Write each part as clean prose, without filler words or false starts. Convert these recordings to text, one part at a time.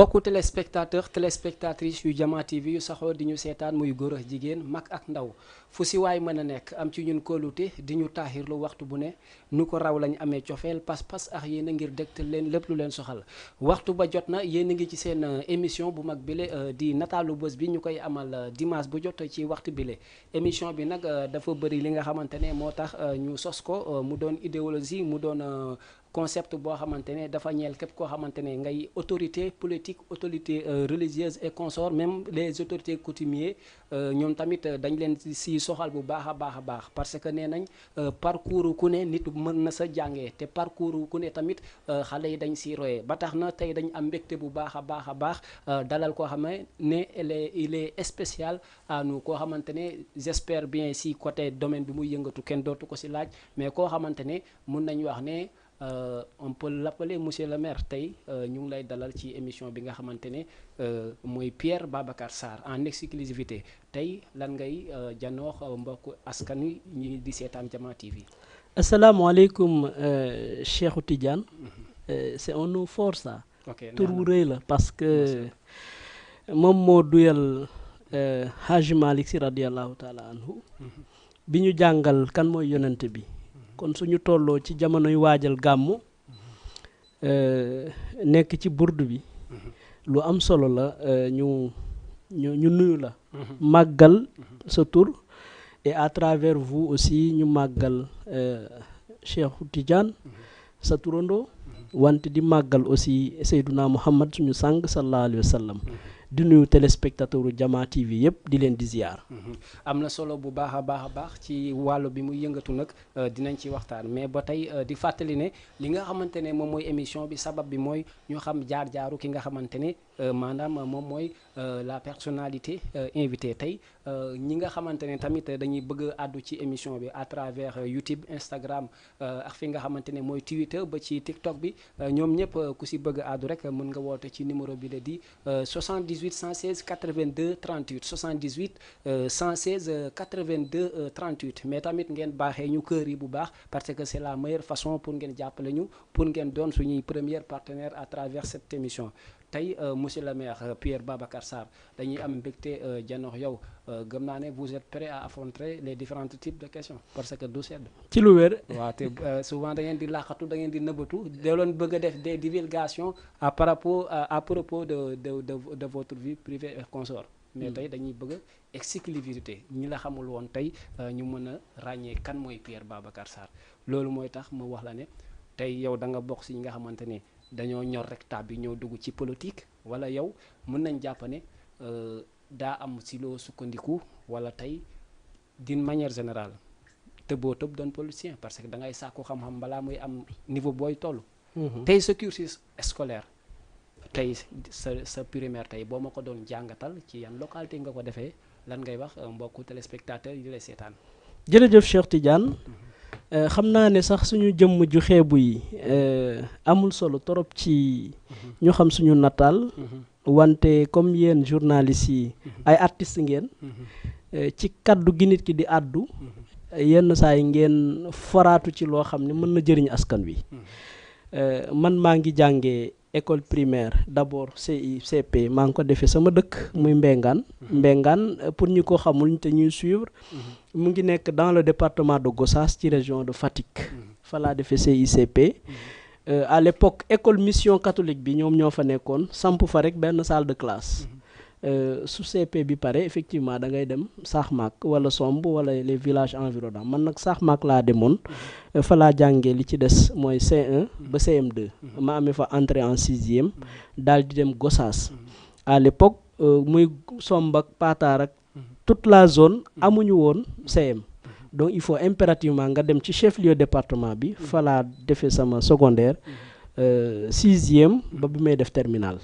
mbokku téléspectatrices yu Jama TV yu saxoo di ñu seetaan muy góor ak jigéen mag ak ndaw fu si waay mën a nekk am ci ñun kóolute di ñu taaxirlu waxtu bu ne nu ko raw lañ amee cofeel pas-pas ak yéen a ngir dégtal leen lépp lu leen soxal waxtu ba jot na yéen a ngi ci seen émission bu mag bile di nataalu bés bi ñu koy amal dimanche bu jot ci waxtu bile émission bi nag dafa bëri li nga xamante ne moo tax ñu sos ko mu doon idéologie mu doon concept boo xamante ne dafa ñeel képp koo xamante ne ngay autorité politique autorité religieuse et consort même les autorités coutumiers ñoom tamit dañ leen si soxal bu baax a baax parce que nee nañ parcours ku ne nit mën na sa jàngee te parcours ku ne tamit xale yi dañ si royee ba tax na tey dañ am mbégte bu baax a baax dalal koo xam ne il est spécial à nous koo xamante ne j'espère bien si côté domaine bi muy yëngatu kenn dootu ko si laaj mais koo xamante ne mun nañ wax ne on peut l'appeler monsieur le maire tey ñu ngi lay dalal ci émission bi nga xamante ne mooy Pierre Babacar Sarr en exclusivité tey lan ngay janoox mbokk askan wi ñi di seetaan Jama TV. asalaamaaleykum Cheikhou Tidiane. C'est un nom fort ça. tur bu rëy la parce que moom moo duyal Haji Malick Sy radiyallahu taala anhu bi ñu jàngal kan mooy yonent bi. kon suñu tolloo ci jamonoy waajal gàmmu nekk ci burdu bi lu am solo la ñu nuyu la màggal sa tur et à travers vous aussi ñu màggal Cheikhou Tidiane sa turandoo wante di màggal aussi Seyduna Muhammad suñu sang sallallahu alayhi wa sallam di nuyu téléspectateur Jama TV yëpp di leen di ziar. am na solo bu baax a baax ci wàllu bi muy yëngatu nag dinañ ci waxtaan mais ba tey di fàttali ne li nga xamante ne moom mooy émission bi sabab bi mooy ñu xam jaar-jaaru ki nga xamante ne maanaam moom mooy la personnalité invitée tey ñi nga xamante ne tamit dañuy bëgg a àddu ci émission bi à travers YouTube Instagram ak fi nga xamante ne mooy Twitter ba ci TikTok bi ñoom ñëpp ku si bëgg a àddu rek mën nga woote ci numéro bi la di 78 116 82 38 78 116 82 38 mais tamit ngeen baaxee ñu kër yi bu baax parce que c'est la meilleure façon pour ngeen jàppale ñu pour ngeen doon suñuy premier partenaire à travers cette émission tey monsieur le maire Pierre Babacar Sarr dañuy am mbégte janox yow gëm naa ne vous êtes prêt à affronter les différents types de questions parce que du sedd ci lu wér waaw te souvent da ngeen di làqatu da ngeen di nëbbatu da doon bëgg a def des divulgations à propos de votre vie privée et consort mais tey dañuy bëgg exclusivité ñi la xamul woon tey ñu mën a ràññee kan mooy Pierre Babacar Sarr loolu mooy tax ma wax la ne tey yow da nga bokk si ñi nga xamante ne dañoo ñor rek tab bi ñëw dugg ci politique wala yow mën nañ jàpp ne daa am si loo sukkandiku wala tey d'une manière générale tëboo tëb doon politicien parce que da ngay sàkku xam-xam balaa muy am niveau booy toll. tey sa cursus scolaire tey sa primaire tey boo ma ko doon jàngatal ci yan localité nga ko defee lan ngay wax mbokku téléspectateur yi lay seetaan. jërëjëf Cheikh Tidiane. xam naa ne sax suñu jëmm ju xeebu yi amul solo torop ci ñu xam suñu nataal wante comme yéen journalistes yi ay artistes ngeen ci kaddu gi nit ki di àddu yenn saa yi ngeen foraatu ci loo xam ne mën na jëriñ askan wi man maa ngi jàngee école primaire d'abord CP maa ngi ko defee sama dëkk muy Mbengaan pour ñu ko xamul te ñuy suivre mu ngi nekk dans le département de Gossas ci région de Fatick fa laa defee CICP à l'époque école mission catholique bi ñoom ñoo fa nekkoon samp fa rek benn salle de classe su CP bi pare effectivement da ngay dem Saxmaak wala Somb wala les villages environnants man nag Saxmaak laa demoon fa laa jàngee li ci des mooy C1 ba CM2 ma amee fa entrée en 6e daal di dem Gossas à l'époque muy Somb ak Pataar ak toute la zone amuñu woon CM donc il faut impérativement nga dem ci chef-lieu département bi fa laa defee sama secondaire 6e ba bi may def terminale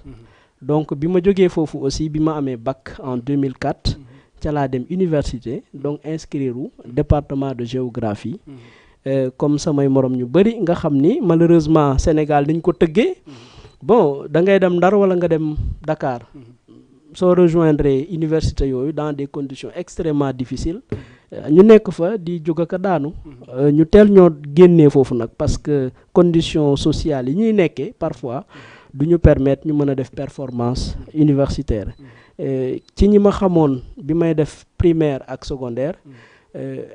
donc bi ma jógee foofu aussi bi ma amee bac en 2004 ca laa dem université donc inscrire département de géographie comme samay morom ñu bëri nga xam ni malheureusement Sénégal dañ ko tëggee bon da ngay dem Ndar wala nga dem Dakar soo rejoindre université yooyu dans des conditions extrêmement difficiles ñu nekk fa di jóg ak a daanu ñu teel ñoo génnee foofu nag parce que conditions sociales yi ñuy nekkee parfois du ñu permettre ñu mën a def performance universitaire ci ñi ma xamoon bi may def primaire ak secondaire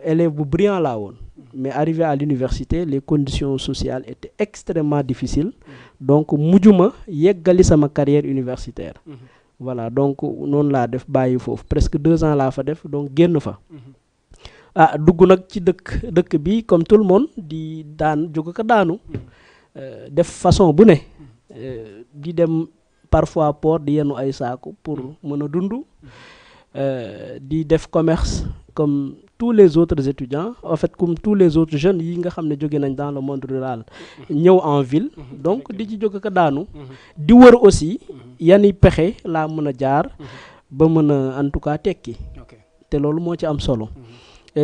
élève bu brillant laa woon mais arrivé à l'université les conditions sociales étaient extrêmement difficiles donc mujjuma yeggali sama carrière universitaire voilà donc noonu laa def bàyyi foofu presque 2 ans laa fa def donc génn fa dugg nag ci dëkk bi comme tout le monde di daan jóg ko daanu def façon bu ne di dem parfois port di yenu ay saaku pour mën a dund di def commerce comme tous les autres étudiants en fait comme tous les autres jeunes yi nga xam ne jóge nañ dans le monde rural ñëw en ville donc di ci jóg ko daanu di wër aussi yani pexe laa mën a jaar ba mën a en tout cas tekki te loolu moo ci am solo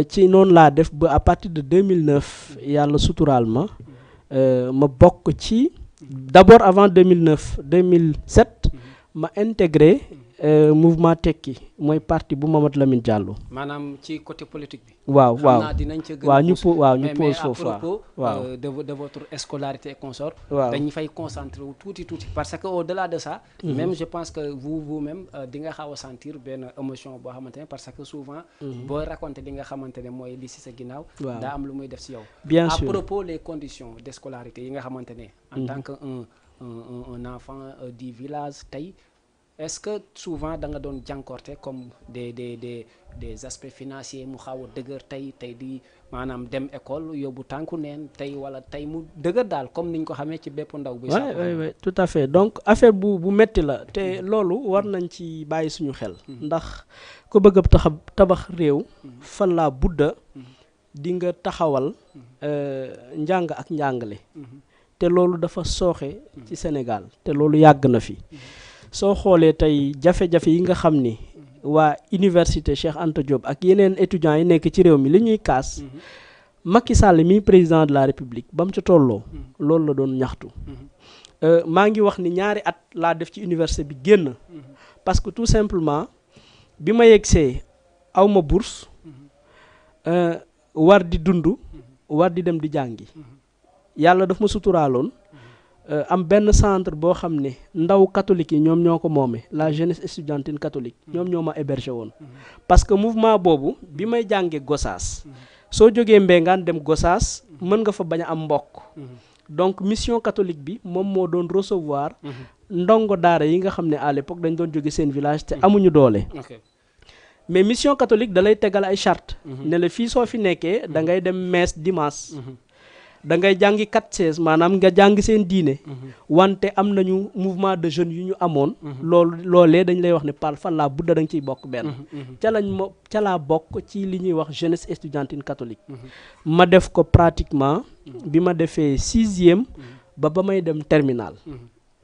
ci noonu laa def ba à partir de 2009 yàlla suturaal ma bokk ci d'abord avant 2007 ma intégré mouvement tekki mooy parti bu Mamadou Lamine Diallo. maanaam ci côté politique bi. waaw dinañ ca gën waaw ñu pose foofu mais à propos de votre scolarité et consort. waaw dañu fay concentré wu tuuti parce que au delà de ça. même je pense que vous-même di nga xaw a sentir benn émotion boo xamante ne parce que souvent. boo raconté li nga xamante ne mooy li ci sa ginnaaw. daa am lu muy def ci yow. bien sûr à propos les conditions de scolarité yi nga xamante ne. en tant que un enfant du village tey. Est-ce que souvent da nga doon jànkoorte comme des aspects financiers mu xaw a dëgër tey di maanaam dem école yóbbu tànku neen tey wala tey mu dëgër daal comme niñ ko xamee ci bépp ndaw bi oui tout à fait donc affaire bu metti la te loolu war nañ ci bàyyi suñu xel ndax ko bëgg a tabax réew fan laa budda di nga taxawal njàng ak njàngale te loolu dafa sooxe ci Sénégal te loolu yàgg na fi soo xoolee tey jafe-jafe yi nga xam ni waa université Cheikh Anta Diop ak yeneen étudiants yi nekk ci réew mi li ñuy kaas Macky Sall mi président de la République ba mu ca tolloo loolu la doon ñaxtu maa ngi wax ni 2 at laa def ci université bi génn parce que tout simplement bi ma yegsee aw ma bourse war di dund war di dem di jàngi yàlla daf ma suturaaloon am benn centre boo xam ne ndaw catholique yi ñoom ñoo ko moome la jeunesse estudiantine catholique ñoom ñoo ma hébergé woon parce que mouvement boobu bi may jàngee Gossas soo jógee Mbengaan dem Gossas mën nga fa bañ a am mbokk donc mission catholique bi moom moo doon recevoir ndongo daara yi nga xam ne à l'époque dañ doon jóge seen village te amuñu doole mais mission catholique da lay tegal ay charte ne la fii soo fi nekkee da ngay dem messe dimanche da ngay jàngi catéchèse maanaam nga jàng seen diine wante am nañu mouvement de jeunes yu ñu amoon loolee dañ lay wax ne par fan laa budda da nga ciy bokk benn ca laa bokk ci li ñuy wax jeunesse estudiantine catholique ma def ko pratiquement bi ma defee 6e ba may dem terminal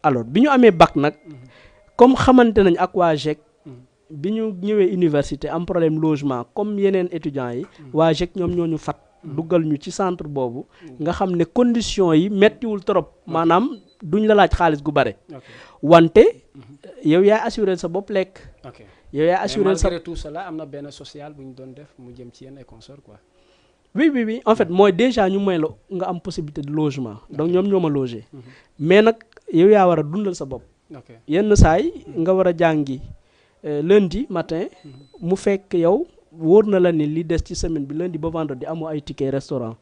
alors bi ñu amee bac nag comme xamante nañ ak waa GEC bi ñu ñëwee université am problème logement comme yeneen étudiants yi waa GEC ñoom ñoo ñu fat duggal ñu ci centre boobu nga xam ne conditions yi mettiwul trop maanaam duñ la laaj xaalis gu bare wante yow yaay assurer sa bopp lekk yow yaay assurer sa malgré tout cela am na benn social bu ñu doon def mu jëm ci yenn ay consort quoi oui en fait mooy déjà ñu may la nga am possibilité de logement donc ñoom ñoo ma loger mais nag yow yaa war a dundal sa bopp yenn saay nga war a jàngi lundi matin mu fekk yow wóor na la ni li des ci semaine bi lundi ba vendredi amoo ay ticket restaurant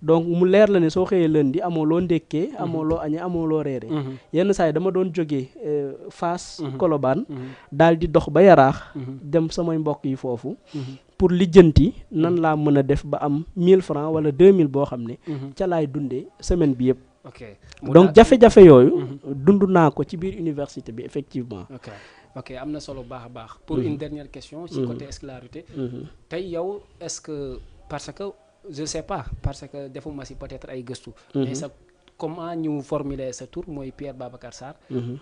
donc mu leer la ne soo xëyee lundi amoo loo ndékkee amoo loo añee amoo loo reere yenn saa yi dama doon jógee Fass Colobane daal di dox ba Yaraax dem samay mbokk yi foofu pour lijjanti nan laa mën a def ba am 1000 francs wala 2000 boo xam ne ca laay dundee semaine bi yëpp donc jafe-jafe yooyu dund naa ko ci biir université bi effectivement ok am na solo baax a baax pour une dernière question ci côté scolarité tey yow est-ce que parce que je sais pas parce que defuma si peut-être ay gëstu mais sa comment ñu formuler sa tour mooy Pierre Babacar Sarr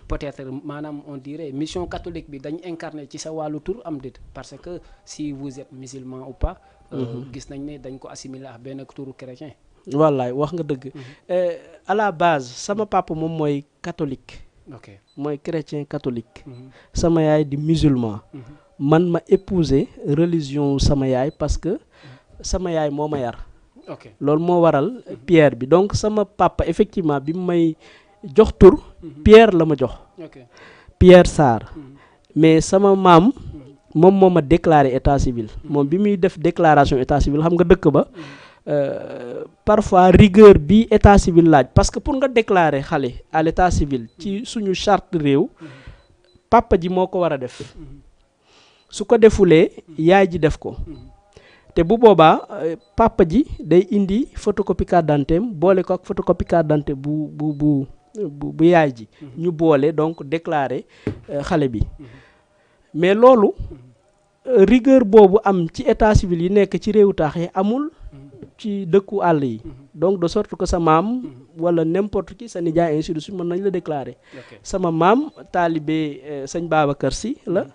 peut-être maanaam on dirait mission catholique bi dañ incarné ci sa wàllu tour am déet parce que si vous êtes musulman ou pas gis nañ ne dañ ko assimiler ak benn touru chrétien wallaay wax nga dëgg à la base sama papa moom mooy catholique mooy chrétien catholique sama yaay di musulman man ma épouser religion sama yaay parce que sama yaay moo ma yar loolu moo waral Pierre bi donc sama papa effectivement bi mu may jox tur Pierre la ma jox Pierre Sarr mais sama maam moom moo ma déclaré état civil moom bi muy def déclaration état civil xam nga dëkk ba parfois rigueur bi état civil laaj parce que pour nga déclarer xale à l'état civil ci suñu charte réew papa ji moo ko war a def su ko defulee yaay ji def ko te bu boobaa papa ji day indi photocopie carte d'identité boole ko ak photocopie carte d'identité bu yaay ji ñu boole donc déclarer xale bi mais loolu rigueur boobu am ci état civil yi nekk ci réewu taax yi amul ci dëkku àll yi donc de sorte que sa maam wala n'importe qui sa nijaay ainsi de suite mën nañ la déclarer sama maam taalibe sëñ Babacar Sy la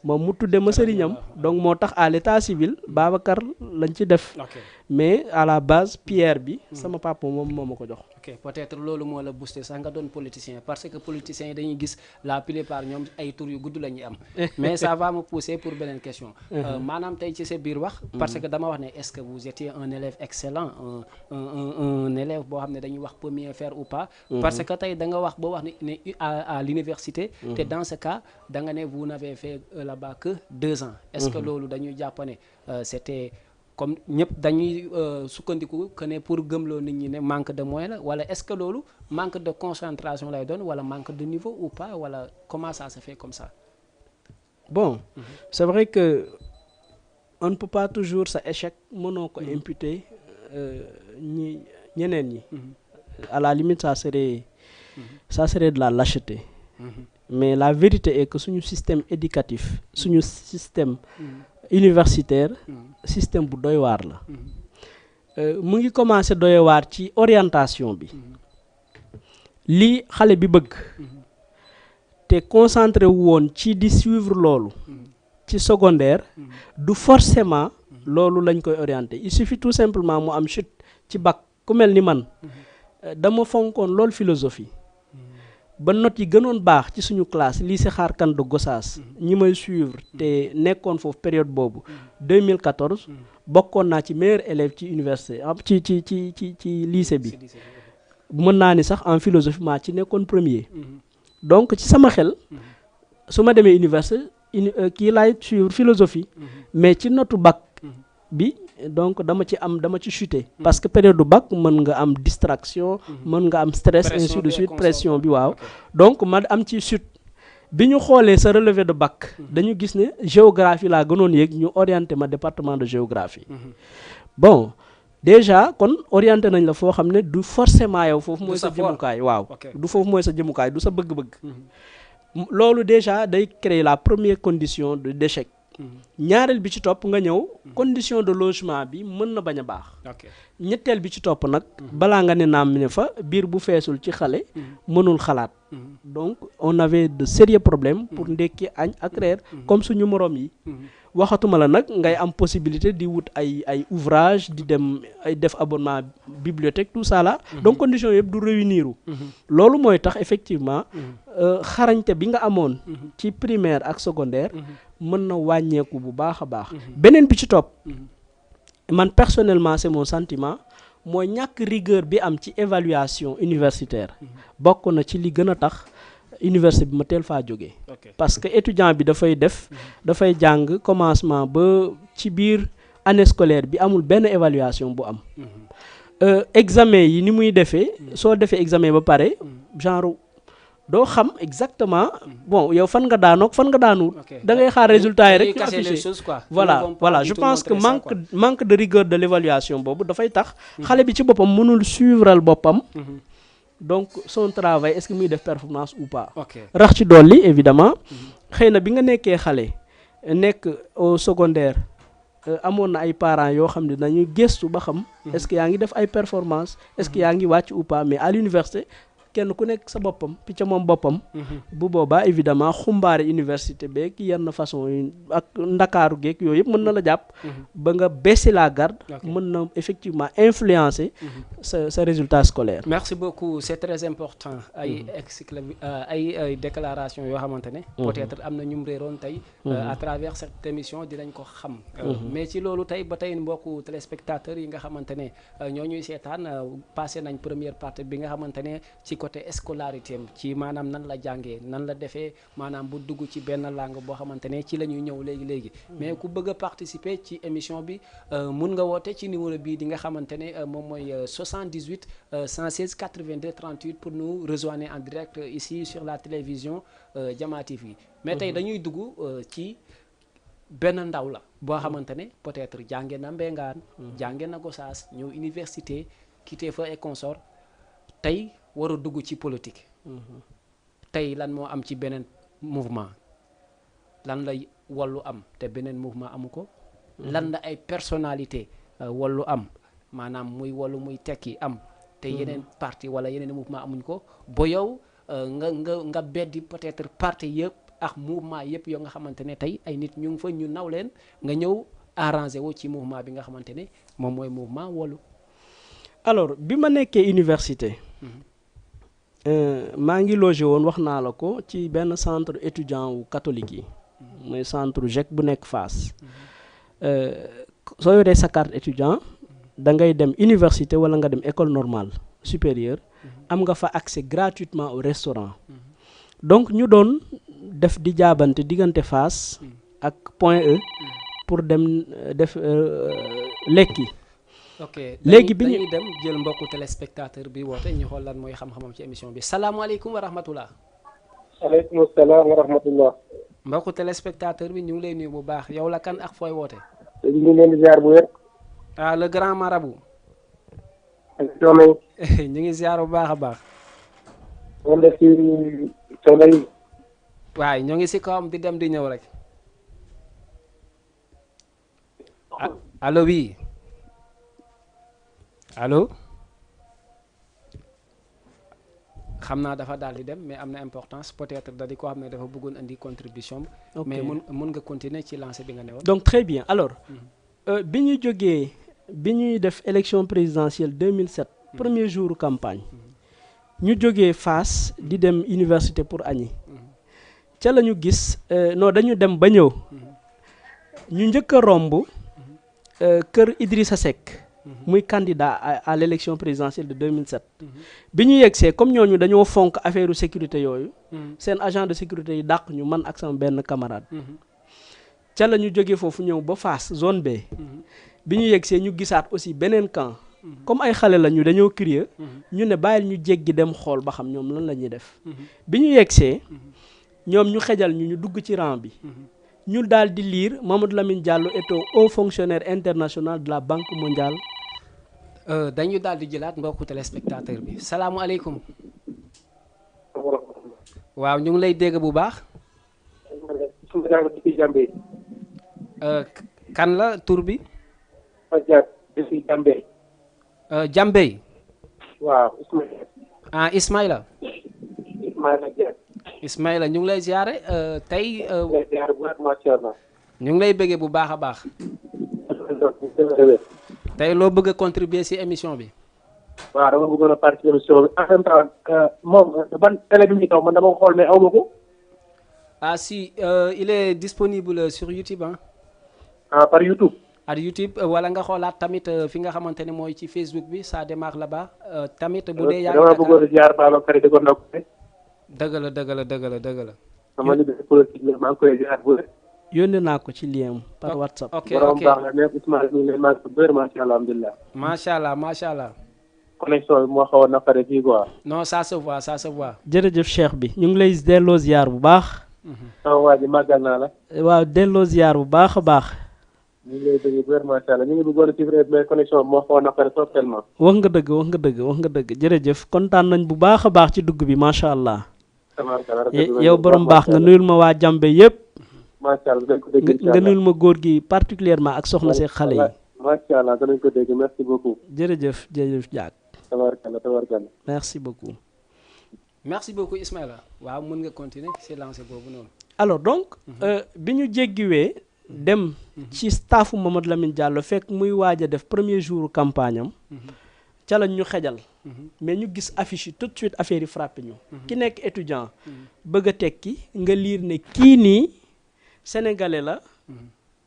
moom mu tudde ma sëriñam donc moo tax à l'état civil Babacar lañ ci def mais à la base Pierre bi sama papa moom moo ma ko jox. ok peut-être loolu moo la boosté sax nga doon politicien parce que politiciens yi dañuy gis la plupart ñoom ay tur yu gudd la ñuy am mais ça va me pousser pour beneen question maanaam tey ci sa biir wax parce que dama wax ne est-ce que vous étiez un élève excellent un élève boo xam ne dañuy wax premier faire ou pas parce que tey da nga wax boo wax ne à l'université te dans ce cas da nga ne vous n'avez fait là-bas que 2 ans est-ce que loolu dañuy jàpp ne c'était comme ñëpp dañuy sukkandiku que ne pour gëmloo nit ñi ne manque de moyens la wala est-ce que loolu manque de concentration lay doon wala manque de niveau ou pas wala comment ça se fait comme ça. Bon c'est vrai que on ne peut pas toujours sa échec mënoo ko imputer ñeneen ñi à la limite ça serait de la lâcheté mais la vérité est que suñu système éducatif suñu système universitaire système bu doy waar la mu ngi commencer doy waar ci orientation bi li xale bi bëgg te concentré wu woon ci di suivre loolu ci secondaire du forcément loolu lañ koy orienter il suffit tout simplement mu am chute ci bac ku mel ni man dama fonkoon loolu philosophie ba note yi gënoon baax ci suñu classe lycée Xaar Kan de Gossas ñi may suivre te nekkoon foofu période boobu 2014 bokkoon naa ci meilleur élève ci université ci lycée bi mën naa ni sax en philosophie maa ci nekkoon premier donc ci sama xel su ma demee université kii laay suivre philosophie mais ci notu bac bi donc dama ci chuter parce que période du bac mën nga am distraction mën nga am stress ainsi de suite pression bi waaw donc ma am ci chute bi ñu xoolee sa relevé de bac dañu gis ne géographie laa gënoon yéeg ñu orienté ma département de géographie bon déjà kon orienté nañ la foo xam ne du forcément yow foofu mooy sa jëmukaay waaw du foofu mooy sa jëmukaay du sa bëgg-bëgg loolu déjà day créer la première condition d'échec ñaareel bi ci topp nga ñëw condition de logement bi mën na bañ a baax ñetteel bi ci topp nag balaa nga ne naam ne fa biir bu feesul ci xale mënul xalaat donc on avait de sérieux problèmes pour ndekki añ ak reer comme suñu moroom yi waxatuma la nag ngay am possibilité di wut ay ouvrage di dem ay def abonnement bibliothèque tout ça là donc conditions yëpp du réunir loolu mooy tax effectivement xarañte bi nga amoon ci primaire ak secondaire mën na wàññeeku bu baax a baax beneen bi ci topp man personnellement c'est mon sentiment mooy ñàkk rigueur bi am ci évaluation universitaire bokk na ci li gën a tax université bi ma teel faa jógee parce que étudiant bi dafay jàng commencement ba ci biir année scolaire bi amul benn évaluation bu am examen yi ni muy defee soo defee examen ba pare genre doo xam exactement bon yow fan nga daanoog fan nga daanuwul da ngay xaar résultat yi rek ñu affiché voilà je pense que manque de rigueur de l'évaluation boobu dafay tax xale bi ci boppam mënul suivral boppam donc son travail est-ce que muy def performance ou pas rax ci dolli évidemment xëy na bi nga nekkee xale nekk au secondaire amoon na ay parents yoo xam ne dañuy gëstu ba xam est-ce que yaa ngi def ay performance est-ce que yaa ngi wàcc ou pas mais à l'université kenn ku nekk sa boppam picc moom boppam bu boobaa évidemment xumbaare université beeg yenn façon yi ak ndakaaru geeg yooyu yëpp mën na la jàpp ba nga baisser la garde mën na effectivement influencer sa résultat scolaire. Merci beaucoup, c'est très important ay déclaration yoo xamante ne peut-être am na ñum réeroon tey à travers cette émission dinañ ko xam mais ci loolu tey ba tey mbokku téléspectateurs yi nga xamante ne ñoo ñuy seetaan passé nañ première partie bi nga xamante ne ci côté scolarité am ci maanaam nan la jàngee nan la defee maanaam bu dugg ci benn langue boo xamante ne ci la ñuy ñëw léegi mais ku bëgg a participer ci émission bi mun nga woote ci numéro bii di nga xamante ne moom mooy 78 116 82 38 pour nous rejoindre en direct ici sur la télévision Jama TV. mais tey dañuy dugg ci benn ndaw la boo xamante ne peut-être jànge na Mbengaan jànge na Gossas ñëw université quitté fa et consort tey war a dugg ci politique tey lan moo am ci beneen mouvement lan la Wallu am te beneen mouvement amu ko lan la ay personnalité Wallu am maanaam muy Wallu muy Tekki am te yeneen parti wala yeneen mouvement amuñ ko ba yow nga beddi peut-être parti yëpp ak mouvement yëpp yoo nga xamante ne tey ay nit ñu ngi fa ñu naw leen nga ñëw arrangé wu ci mouvement bi nga xamante ne moom mooy mouvement Wallu. alors bi ma nekkee université maa ngi logé woon wax naa la ko ci benn centre étudiant wu catholique yi mooy centre GEC bu nekk Fass soo yoree sa carte étudiant da ngay dem université wala nga dem école normale supérieure am nga fa accès gratuitement au restaurant donc ñu doon def di jaabante diggante Fass ak Point E pour dem def lekki. ok léegi bi ñu dem jël mbokku téléspectateur bi woote ñu xool lan mooy xam-xamam ci émission bi salaamaaleykum wa rahmatullah. aleykum salaam wa rahmatullah. mbokku téléspectateur bi ñu ngi lay nuyu bu baax yow la kan ak fooy woote. ñu ngi leen di ziar bu wér. ah le grand marabout. ñu ngi ziar bu baax a baax. wala def ci soxna yi. waaye ñoo ngi si kawam di dem di ñëw rek. allo oui. allo xam naa dafa daal di dem mais am na importance peut-être da di ko xam ne dafa bëggoon indi contribution mais mun nga continuer ci lancé bi nga newoon. donc très bien alors bi ñuy jógee bi ñuy def élection présidentielle 2007 premier jour campagne ñu jógee Fass di dem université pour añi ca la ñu gis non dañu dem ba ñëw ñu njëkk a romb kër Idrissa Seck muy candidat à l'élection présidentielle de 2007 bi ñu yegsee comme ñooñu dañoo fonk affaire sécurité yooyu seen agent de sécurité yi dàq ñu man ak sama benn camarade ca la ñu jógee foofu ñëw ba Fass zone B bi ñu yegsee ñu gisaat aussi beneen camp comme ay xale la ñu dañoo curieux ñu ne bàyyil ñu jéggi dem xool ba xam ñoom lan la ñuy def bi ñu yegsee ñoom ñu xejal ñu dugg ci rang bi ñu daal di lire Mamadou Lamine Diallo est haut fonctionnaire international de la Banque mondiale. dañu daal di jëlaat mbokku téléspectateur bi salaamualeykum. waaw ñu ngi lay dégg bu baax. kan la tur bi. Jambey. waaw. ah Ismaïla. Ismaïla ñu ngi lay ziare tey. ñu ngi lay bëggee bu baax a baax. tey loo bëgg a contribuer ci émission bi. waaw dama bëggoon a participer émission bi en même temps moom ban télé bi muy taw man dama ko xool mais aw ma ko. ah si il est disponible sur YouTube ah. ah par YouTube. ak YouTube wala nga xoolaat tamit fi nga xamante ne mooy ci Facebook bi ça démarre là-bas tamit bu dee. yaa ngi dama bëggoon a ziar Babacar dëggoon na ko. dëgg la. sama liggéey politique la maa ngi koy ziar bu wér. yónnee naa ko ci lien par WhatsApp. ok borom baax la nekk Ousmane ñu ngi leen maa ngi ko bëri macha allah alhamdulilah. macha allah. connexion bi moo xawoon na pare fii quoi. non ça se voit. jërëjëf Cheikh bi ñu ngi lay delloo ziar bu baax. sama waa ji màggal naa la. waaw delloo ziar bu baax a baax. ñu ngi lay déglu bu wér macha allah ñu ngi bëggoon a suivre mais connexion bi moo xawoon na pare trop tellement. wax nga dëgg jërëjëf kontaan nañ bu baax a baax ci dugg bi macha allah. yow borom baax nga nuyul ma waa Jambey yëpp. macha allah danañ ko dégg nga nuyul ma góor gi particulièrement ak soxna see xale yi. macha allah danañ ko dégg merci beaucoup. jërëjëf Diack. tabarkalla. merci beaucoup Ismaïla waaw mën nga continuer ci lancé boobu noonu. alors donc bi ñu jéggiwee dem ci staffu Mamadou Lamine Diallo fekk muy waaj a def premier jour campagne am ca lañ ñu xejal mais ñu gis affiche yi tout de suite affaire yi frappé ñu ki nekk étudiant bëgg a tekki nga liir ne kii nii sénégalais la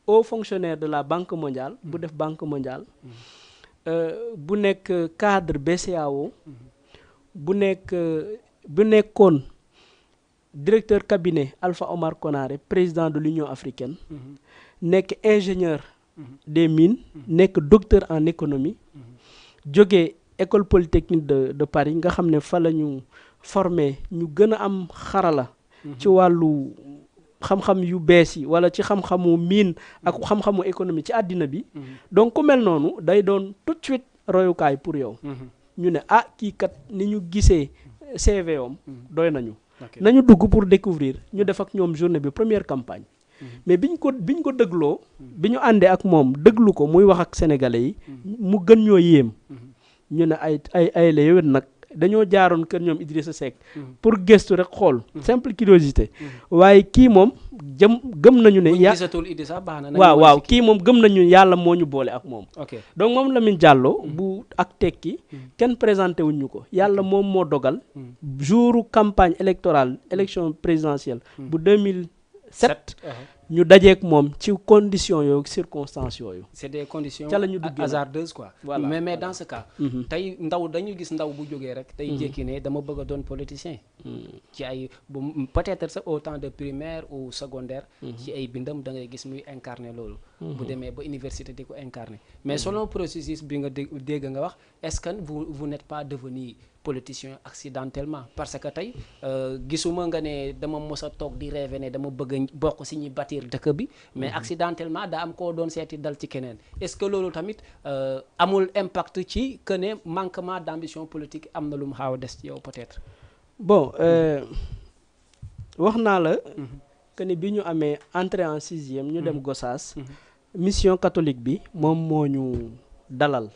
haut fonctionnaire de la Banque mondiale bu def Banque mondiale bu nekk cadre BCEAO bu nekkoon directeur cabinet Alpha Omar Konaré président de l'Union africaine nekk ingénieur des mines nekk docteur en économie jógee école polytechnique de Paris nga xam ne fa la ñu formé ñu gën a am xarala ci wàllu xam-xam yu bees yi wala ci xam-xamu mine ak xam-xamu économie ci àddina bi donc ku mel noonu day doon tout de suite royukaay pour yow ñu ne kii kat ni ñu gisee CV om doy nañu dugg pour découvrir ñu def ak ñoom journée bi première campagne mais biñ ko dëgloo bi ñu àndee ak moom dëglu ko muy wax ak sénégalais yi mu gën ñoo yéem ñu ne ay la yowén nag dañoo jaaroon kër ñoom Idrissa Seck pour gëstu rek xool simple curiosité waaye kii moom gëm nañu ne waaw kii moom gëm nañu yàlla moo ñu boole ak moom donc moom Lamine Diallo bu ak tekki kenn présenté wuñ ñu ko yàlla moom moo dogal jouru campagne électorale élection présidentielle bu 2007 ñu dajeek moom ci conditions yooyu circonstances yooyu. c'est des conditions ca la ñu duggee hasardeuses quoi. Voilà. mais dans ce cas. tey ndaw dañu gis ndaw bu jógee rek. tey jékki ne dama bëgg a doon politicien. ci ay peut-être sax au temps de primaire ou secondaire. ci ay bindam da ngay gis muy incarner loolu. bu demee ba université di ko incarner mais selon processus bi nga dégg nga wax est-ce que vous n'êtes pas devenu politicien accidentellement parce que tey gisuma nga ne dama mos a toog di rêver ne dama bëgg a bokk si ñi bâtir dëkk bi mais accidentellement daa am koo doon seeti dal ci keneen est-ce que loolu tamit amul impact ci que ne manquement d'ambition politique am na lu mu xaaw a des ci yow peut-être. bon wax naa la que ne bi ñu amee entrée en 6e ñu dem Gossas mission catholique bi moom moo ñu dalal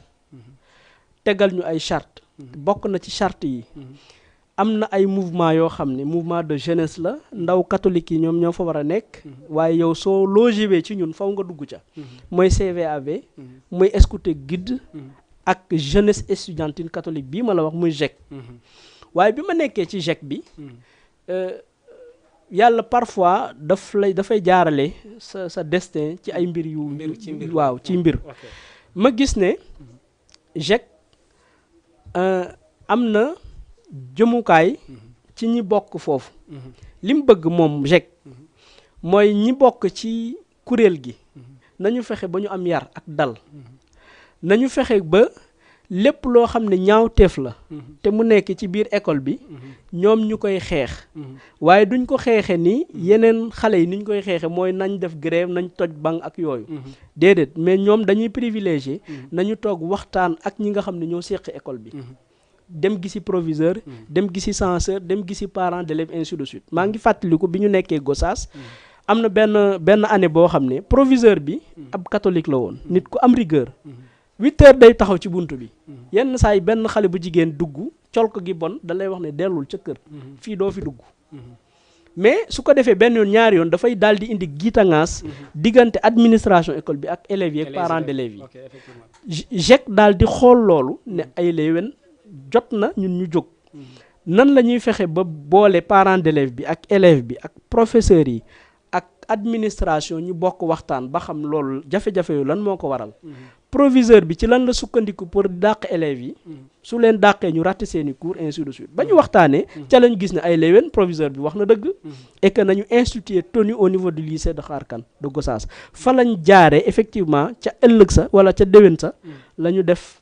tegal ñu ay charte bokk na ci charte yi am na ay mouvement yoo xam ne mouvement de jeunesse la ndaw catholique yi ñoom ñoo fa war a nekk waaye yow soo logé ci ñun faw nga dugg ca mooy CVAV mooy Escouté Guide ak jeunesse estudiantine catholique bii ma la wax muy GEC waaye bi ma nekkee ci GEC bi yàlla parfois dafay jaarale sa destin ci ay mbir yu waaw ci mbir ma gis ne GEC am na jëmukaay ci ñi bokk foofu li mu bëgg moom GEC mooy ñi bokk ci kuréel gi nañu fexe ba ñu am yar ak dal nañu fexe ba lépp loo xam ne ñaawteef la te mu nekk ci biir école bi ñoom ñu koy xeex waaye duñ ko xeexe ni yeneen xale yi niñ koy xeexe mooy nañ def grève nañ toj banc ak yooyu déedéet mais ñoom dañuy privilégier nañu toog waxtaan ak ñi nga xam ne ñoo séq école bi dem gisi proviseur dem gisi censeur dem gisi parents d'élèves ainsi de suite maa ngi fàttaliku bi ñu nekkee Gossas am na benn année boo xam ne proviseur bi ab catholique la woon nit ku am rigueur 8 heures day taxaw ci buntu bi yenn saa yi benn xale bu jigéen dugg colko gi bon da lay wax ne dellul ca kër fii doo fi dugg mais su ko defee benn yoon ñaari yoon dafay daal di indi giitangaas diggante administration école bi ak élèves yi ak parents d'élèves yi GEC daal di xool loolu ne ay léewen jot na ñun ñu jóg nan la ñuy fexe ba boole parents d'élèves bi ak élève bi ak professeurs yi ak administration ñu bokk waxtaan ba xam loolu jafe-jafe yu lan moo ko waral proviseur bi ci lan la sukkandiku pour dàq élèves yi su leen dàqee ñu raté seeni cours ainsi de suite ba ñu waxtaanee ca lañu gis ne ay léewén proviseur bi wax na dëgg et que nañu instituer tenue au niveau du lycée de Kharkane de Gossas fa lañ jaaree effectivement ca ëllëg sa wala ca déwén sa la ñu def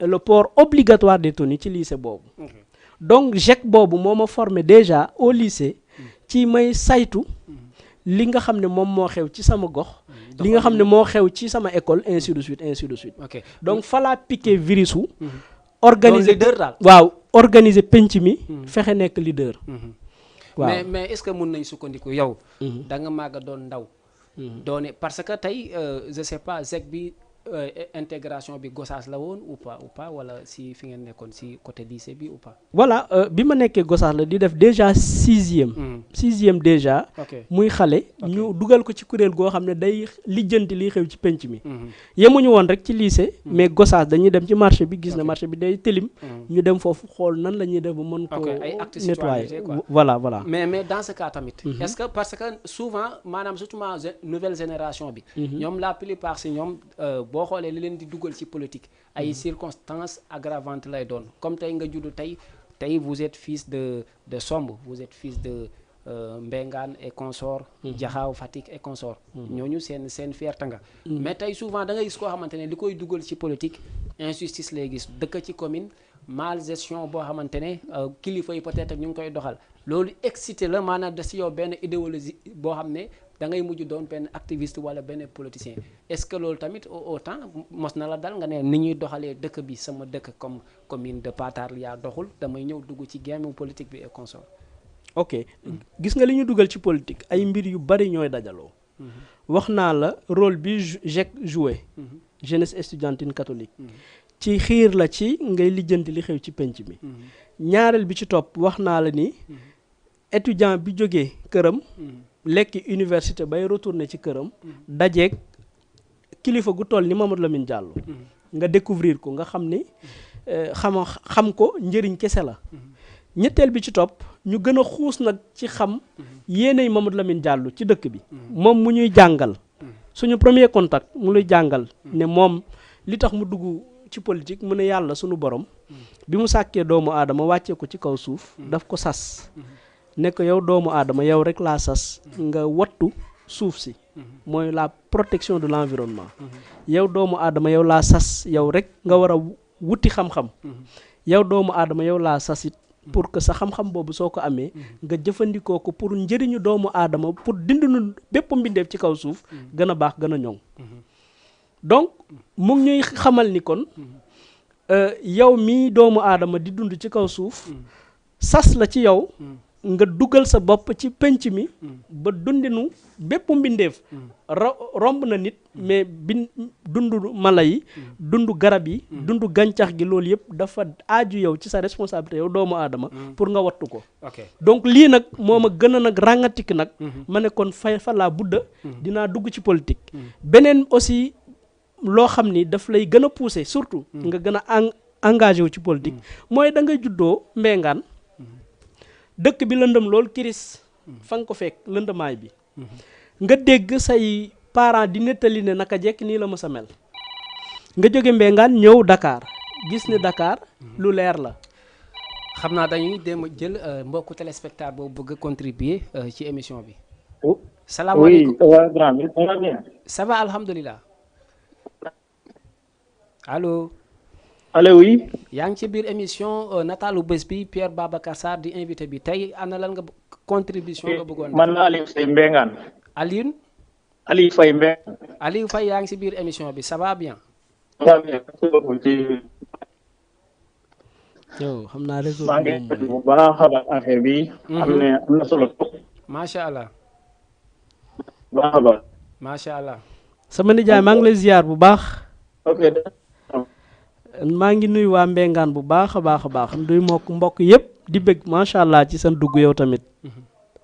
le port obligatoire des tenues ci lycée boobu donc GEC boobu moo ma formé déjà au lycée ci may saytu li nga xam ne moom moo xew ci sama gox li nga xam ne moo xew ci sama école ainsi de suite donc falaa piqué virusu organiser waaw organiser penc mi fexe nekk leader waaw mais est-ce que mun nañ sukkandiku yow da nga màgg a doon ndaw doone parce que tey je sais pas GEC bi intégration bi Gossas la woon ou pas wala si fi ngeen nekkoon si côté lycée bi ou pas. voilà bi ma nekkee Gossas la di def déjà 6e déjà. muy xale. ñu dugal ko ci kuréel goo xam ne day lijjanti liy xew ci penc mi. yemuñu woon rek ci lycée. mais Gossas dañuy dem ci marché bi gis na marché bi day tilim. ñu dem foofu xool nan la ñuy def ba mën ko nettoyer voilà. mais dans ce cas tamit. est-ce que parce que souvent maanaam surtout nouvelle génération bi. ñoom la plupart si ñoom. boo xoolee li leen di dugal ci politique ay circonstances aggravantes lay doon comme tey nga juddu tey vous êtes fils de Somb, vous êtes fils de Mbengane et consort Jaxaaw Fatick et consort ñooñu seen fierté nga mais tey souvent da ngay gis koo xamante ne li koy dugal ci politique injustice lay gis dëkk ci commune mal gestion boo xamante ne kilifa yi peut-être ñu ngi koy doxal loolu excité la maanaam da si yow benn idéologie boo xam ne da ngay mujj doon benn activiste wala benn politicien est-ce que loolu tamit autant mos na la dal nga ne ni ñuy doxalee dëkk bi sama dëkk comme commune de Patar yaa doxul damay ñëw dugg ci game politique bi et consort. ok gis nga li ñu dugal ci politique ay mbir yu bari ñooy dajaloo. wax naa la rôle bi JEC joué. jeunesse estudiantine catholique. ci xiir la ci ngay lijjanti li xew ci penc mi. ñaareel bi ci topp wax naa la ni étudiant bi jógee këram. lekki université bay retourné ci këram. dajeeg kilifa gu toll ni Mamadou Lamine Diallo. nga découvrir ko nga xam ni xam ko njëriñ kese la. ñetteel bi ci topp ñu gën a xuus nag ci xam yéenay Mamadou Lamine Diallo ci dëkk bi moom mu ñuy jàngal suñu premier contact mu lay jàngal ne moom li tax mu dugg ci politique mu ne yàlla suñu borom bi mu sàkkee doomu aadama wàccee ko ci kaw suuf daf ko sas ne ko yow doomu aadama yow rek laa sas nga wattu suuf si mooy la protection de l'environnement yow doomu aadama yow laa sas yow rek nga war a wuti xam-xam yow doomu aadama yow laa sasit pour que sa xam-xam boobu soo ko amee nga jëfandikoo ko pour njëriñu doomu aadama pour dindinu bépp mbindeef ci kaw suuf gën a baax gën a ñoŋ donc mu ngi ñuy xamal ni kon yow mii doomu aadama di dund ci kaw suuf sas la ci yow nga dugal sa bopp ci penc mi ba dundinu bépp mbindeef romb na nit mais dundu mala yi dundu garab yi dundu gàncax gi loolu yëpp dafa aaju yow ci sa responsabilité yow doomu aadama pour nga wattu ko donc lii nag moo ma gën a nag ràngatik nag ma ne kon fa laa budda dinaa dugg ci politique beneen aussi loo xam ni daf lay gën a pousser surtout nga gën a engagé wu ci politique mooy da ngay juddoo Mbengane dëkk bi lëndëm lool kiris fa nga ko fekk lëndëmaay bi nga dégg say parents di nettali ne naka jekk nii la mës a mel nga jóge Mbengane ñëw Dakar gis ne Dakar lu leer la. xam naa dañuy dem jël mbokku téléspectateur boobu bëgg a contribuer ci émission bi. salaamaaleykum oui ça va alhamdulilah. allo. allo oui. yaa ngi ci biir émission nataalu bés bi Pierre Babacar Sarr di invité bi tey ana lan nga contribution nga bëggoon. man la Aliou Faye Mbengane. Aliou Faye Mbengane. Aliou Faye yaa ngi ci biir émission bi ça va bien. ça va bien. yow xam naa réseau maa ngi bu baax a baax affaire bi. am na solo. macha allah. baax a baax. macha allah. sama nijaay maa ngi lay ziar bu baax. ok. maa ngi nuyu waa Mbengane bu baax a baax nuyu mbokk yëpp di bëgg macha allah ci seen dugg yow tamit.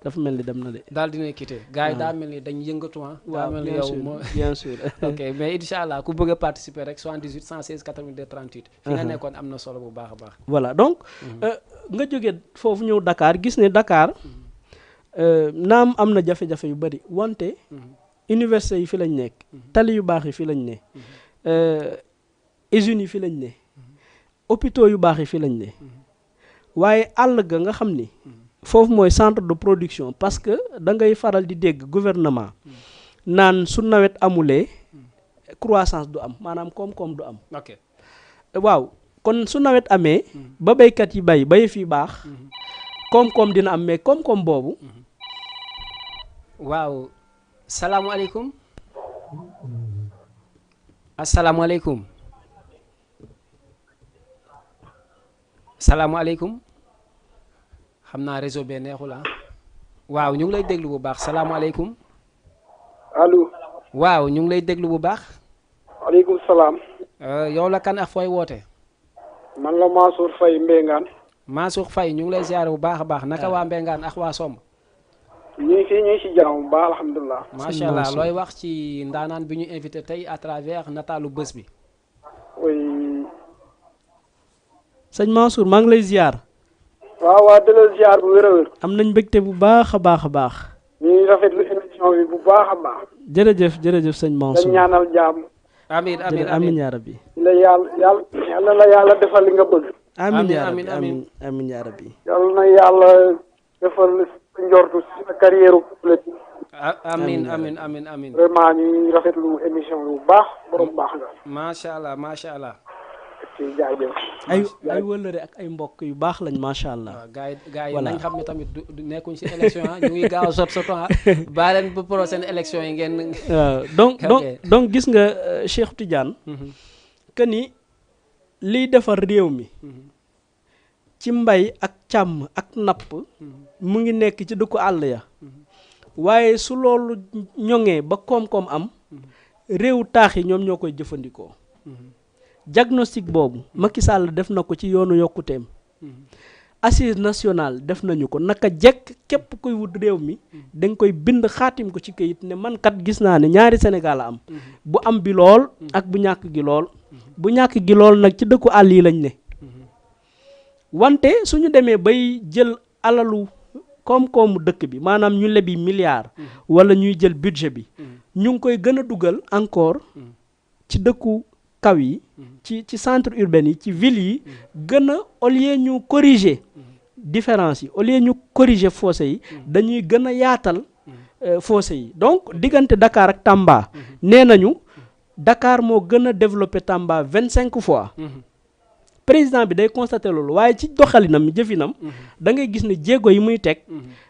dafa mel ni dem na de. daal dina quitté gars yi daa mel ni dañ yëngatu ah. daa mel ni yow moo bien sûr. ok mais incha allah ku bëgg a participer rek 78 116 82 38. fi nga nekkoon am na solo bu baax a baax. voilà donc nga jóge foofu ñëw Dakar gis ne Dakar naam am na jafe-jafe yu bari wante université yi fi lañ nekk. tali yu baax yi fi lañ ne. usines yi fi lañ ne. hôpitaux yu baax yi fi lañ ne. waaye àll ga nga xam ni. foofu mooy centre de production parce que da ngay faral di dégg gouvernement naan su nawet amulee croissance du am maanaam koom-koom du am. ok waaw kon su nawet amee. ba béykat yi bay fi baax. koom-koom dina am mais koom-koom boobu. waaw salaamualeykum. asalaamualeykum. salaamualeykum. xam naa réseau bee neexul ah. waaw ñu ngi lay déglu bu baax salaamualeykum. allo. waaw ñu ngi lay déglu bu baax. waaleykum salaam. yow la kan ak fooy woote. man la Mansour Faye Mbengane. Mansour Faye ñu ngi lay ziare bu baax a baax naka waa Mbengane ak waa Somb. ñu ngi si jàmm bu baax alhamdulilah. macha allah looy wax ci ndaanaan bi ñu invité tey à travers nataalu bés bi. oui. sëñ Mansour maa ngi lay ziar. waaw delloo ziar bu wér a wér. am nañ mbégte bu baax a baax. ñu ngi rafetlu émission bi bu baax a baax. jërëjëf sëñ Mansour. dañ ñaanal jàmm. amiin amiin amiin yaa rabbi. la yàlla la yàlla defal li nga bëgg. amiin yaa amiin, rabbi amiin. amiin yaa rabbi. yàlla na yàlla defal njortu si sa carrière politique. amiin amiin amiin amiin. vraiment ñuy rafetlu émission bi bu baax borom baax nga. macha allah macha allah. ci jaajëf. ay wëllëre ak ay mbokk yu baax lañ macha allah. waaw gars yi Voilà. nañ xam ne tamit du nekkuñ si élection ñu ngi gaaw a sot ah baa leen ba prochaine élection yi ngeen. waaw donc Ok. donc gis nga Cheikh Tidiane que ni liy defar réew mi ci mbay ak càmm ak napp mu ngi nekk ci dëkku àll ya waaye su loolu ñoŋee ba koom-koom am réew taax yi ñoom ñoo koy jëfandikoo diagnostic boobu Macky Sall def na ko ci yoonu yokkuteem assise nationale def nañu ko naka jekk képp kuy wut réew mi da nga koy bind xaatim ko ci këyit ne man kat gis naa ne ñaari Sénégal a am bu am bi lool ak bu ñàkk gi lool bu ñàkk gi lool nag ci dëkku àll yi lañ ne wante suñu demee bay jël alalu koom-koomu dëkk bi maanaam ñu lebi milliards wala ñuy jël budget bi ñu ngi koy gën a dugal encore ci dëkku kaw yi ci centre urbain yi ci ville yi gën a au lieu ñu corriger différence yi au lieu ñu corriger fossé yi dañuy gën a yaatal fossé yi donc diggante Dakar ak Tamba nee nañu Dakar moo gën a développé Tamba 25 fois président bi day constaté loolu waaye ci doxalinam jëfinam da ngay gis ne jéego yi muy teg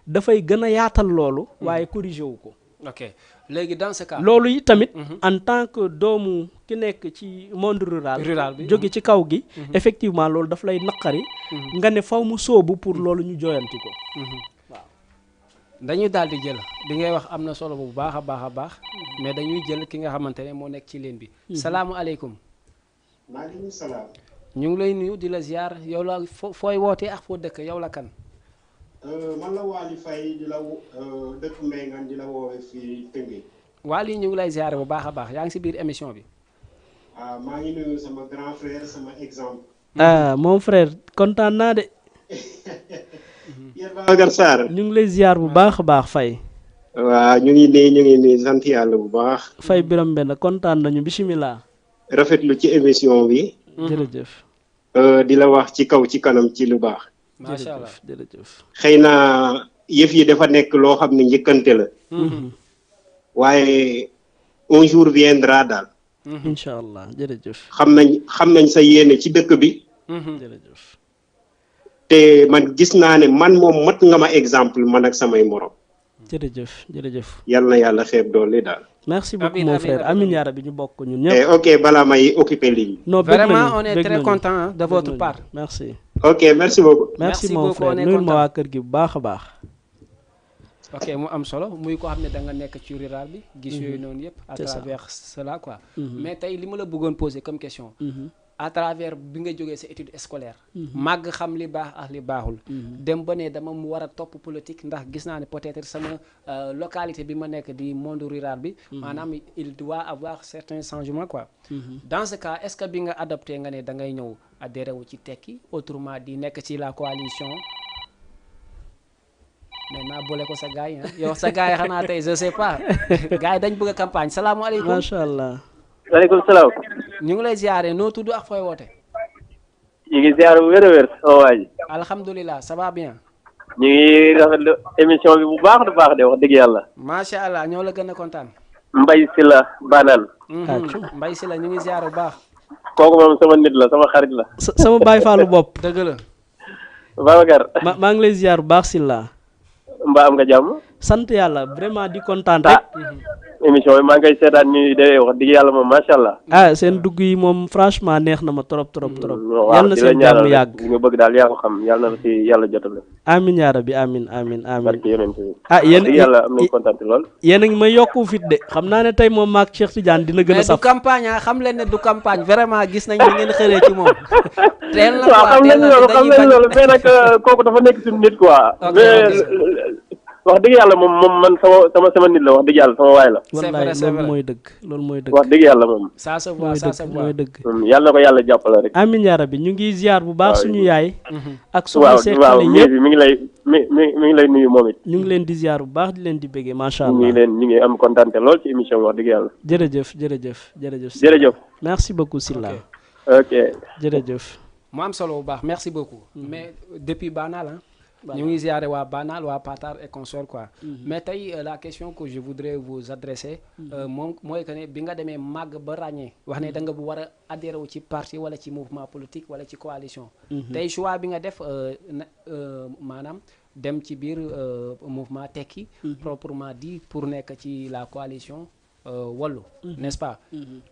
dafay gën a yaatal loolu waaye corrigé wu ko. ok léegi dans ce cas. loolu yi tamit en tant que doomu ki nekk ci monde rural bi jóge ci kaw gi effectivement loolu daf lay naqari nga ne faw mu sóobu pour loolu ñu jooyanti ko waaw dañuy daal di jël li ngay wax am na solo bu baax a baax a baax mais dañuy jël ki nga xamante ne moo nekk ci ligne bi salaamualeykum. maaleykum salaam. ñu ngi lay nuyu di la ziar yow la fooy wootee ak foo dëkk yow la kan. man la Waly Faye di la dëkk Mbengaan di la woowee fii Tëngéej. Waly ñu ngi lay ziar bu baax a baax yaa ngi si biir émission bi. maa ngi nuyu sama grand frère sama exemple. mon frère kontaan naa de. yéen Babacar Sarr. ñu ngi lay ziar bu baax a baax Faye. waaw ñu ngi nii sant yàlla bu baax. Faye Biram Benn kontaan nañu bisimilah. rafetlu ci émission bi. jërëjëf. di la wax ci kaw ci kanam ci lu baax. macha allah jërëjëf. xëy na yëf yi dafa nekk loo xam ne njëkkante la. waaye un jour viendra daal. incha allah jërëjëf. xam nañ sa yéene ci dëkk bi. jërëjëf. te man gis naa ne man moom mat nga ma exemple man ak samay morom. jërëjëf jërëjëf. yal na yàlla xeeb doole daal. merci beaucoup Amin, mon amin, frère amin. amin yaa rabbi ñu bokk ñun ñëpp. ok balaa may occuper ligne. non bëgg vraiment nañu, on est bëgg très nañu. content de votre Bëgg part. nañu. merci. ok merci beaucoup. merci Merci mon beaucoup, frère on est nuyul ma content. waa kër gi bu baax a baax. ok mu am solo muy ko xam ne da nga nekk ci rural bi gis yooyu noonu yëpp à C'est ça. travers cela quoi mais tey li ma la bëggoon poser comme question à travers bi nga jógee sa étude scolaire màgg xam li baax ak li baaxul dem ba ne dama mu war a topp politique ndax gis naa ne peut-être sama localité bi ma nekk di monde rural bi maanaam il doit avoir certains changements quoi dans ce cas est-ce que bi nga adopté nga ne da ngay ñëw adhéré wu ci tekki autrement di nekk ci la coalition mais naa boole ko sa gars yi yow sa gars yi xanaa tey je sais pas gars yi dañ bëgg a campagne salaamaaleykum macha allah. waaleykum salaam. ñu ngi lay ziare noo tudd ak fooy woote ñu ngi ziar bu wér a wér sama waa ji. alhamdulilah ça va bien ñu ngi rafetlu émission bi bu baax de wax dëgg yàlla. macha allah ñoo la gën a kontaan Mbaye Sylla Banane. Mbay si la ñu ngi ziare bu baax kooku moom sama nit la sama xarit la. sama baay faalu bopp. dëgg la Babacar. maa ngi lay ziar bu baax Sylla. mbaa am nga jàmm. sant yàlla vraiment di kontaan rek. émission bi maa ngi koy seetaan ñuy de wax dëgg yàlla moom macha allah. seen dugg yi moom franchement neex na ma trop. waaw yàlla na di la seen ñaanal jàmm rek yàgg. li nga bëgg daal yaa ko xam yàlla na la si yàlla jotale. amin yaa rabbi amin. barke yonent bi. yéen dëgg yàlla am nañu kontaan lool. yéen a ngi may yokku fit de xam naa ne tey moom maak Cheikh Tidiane dina gën a mais du saf. campagne xam leen ne du campagne vraiment gis nañ ni ngeen xëree ci moom teel na waaw quoi xam teel nañ na loolu dañuy bañ mais nag kooku dafa nekk suñu nit quoi. Ok, mais ok. wax dëgg yàlla moom man sama nit la wax dëgg yàlla sama waay la. wallaay loolu mooy dëgg loolu mooy dëgg. wax dëgg yàlla moom. ça se voit mooy dëgg. yàlla na ko yàlla jàppale rek. amiin yaa rabbi ñu ngi ziar bu baax suñu yaay. ak soxna waaw seqale ñëpp mi ngi lay nuyu moom it. ñu ngi leen di ziar bu baax di leen di bëggee macha allah. ñu ngi am kontaan lool ci émission bi wax dëgg yàlla. jërëjëf. merci beaucoup Sylla. ok jërëjëf. mu am solo bu baax merci beaucoup. mais depuis Banal ñu ngi ziare waa Banal waa Patar et consort quoi. mais tey la question que je voudrais vous adresser. moom mooy que ne bi nga demee màgg ba ràññee. wax ne da nga bu war a adhéré wu ci parti wala ci mouvement politique wala ci coalition. tey choix bi nga def maanaam dem ci biir mouvement tekki. proprement dit pour nekk ci la coalition. Wallu n'est-ce pas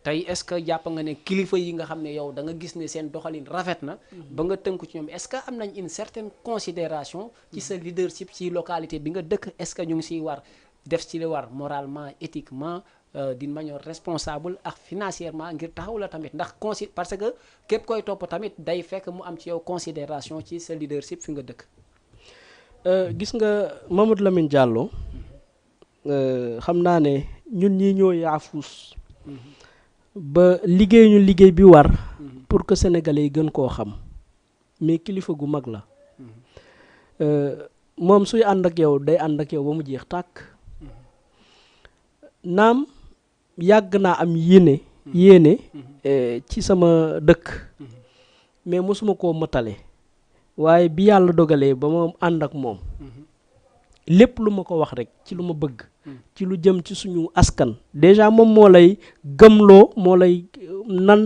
tey est-ce que jàpp nga ne kilifa yi nga xam ne yow da nga gis ne seen doxalin rafet na ba nga tënku ci ñoom est-ce que am nañ une certaine considération ci sa leadership ci localité bi nga dëkk est-ce que ñu ngi siy war def ci li war moralement éthiquement d'une manière responsable ak financièrement ngir taxaw la tamit ndax parce que képp koy topp tamit day fekk mu am ci yow considération ci sa leadership fi nga dëkk. gis nga Mamadou Lamine Diallo xam naa ne ñun ñi ñoo yaafuus ba liggéey bi war pour que sénégalais yi gën koo xam mais kilifa gu mag la moom suy ànd ak yow day ànd ak yow ba mu jeex tàkk naam yàgg naa am yéene ci sama dëkk mais mosuma koo matale waaye bi yàlla dogalee ba ma ànd ak moom lépp lu ma ko wax rek ci lu ma bëgg ci lu jëm ci suñu askan déjà moom moo lay gëmloo moo lay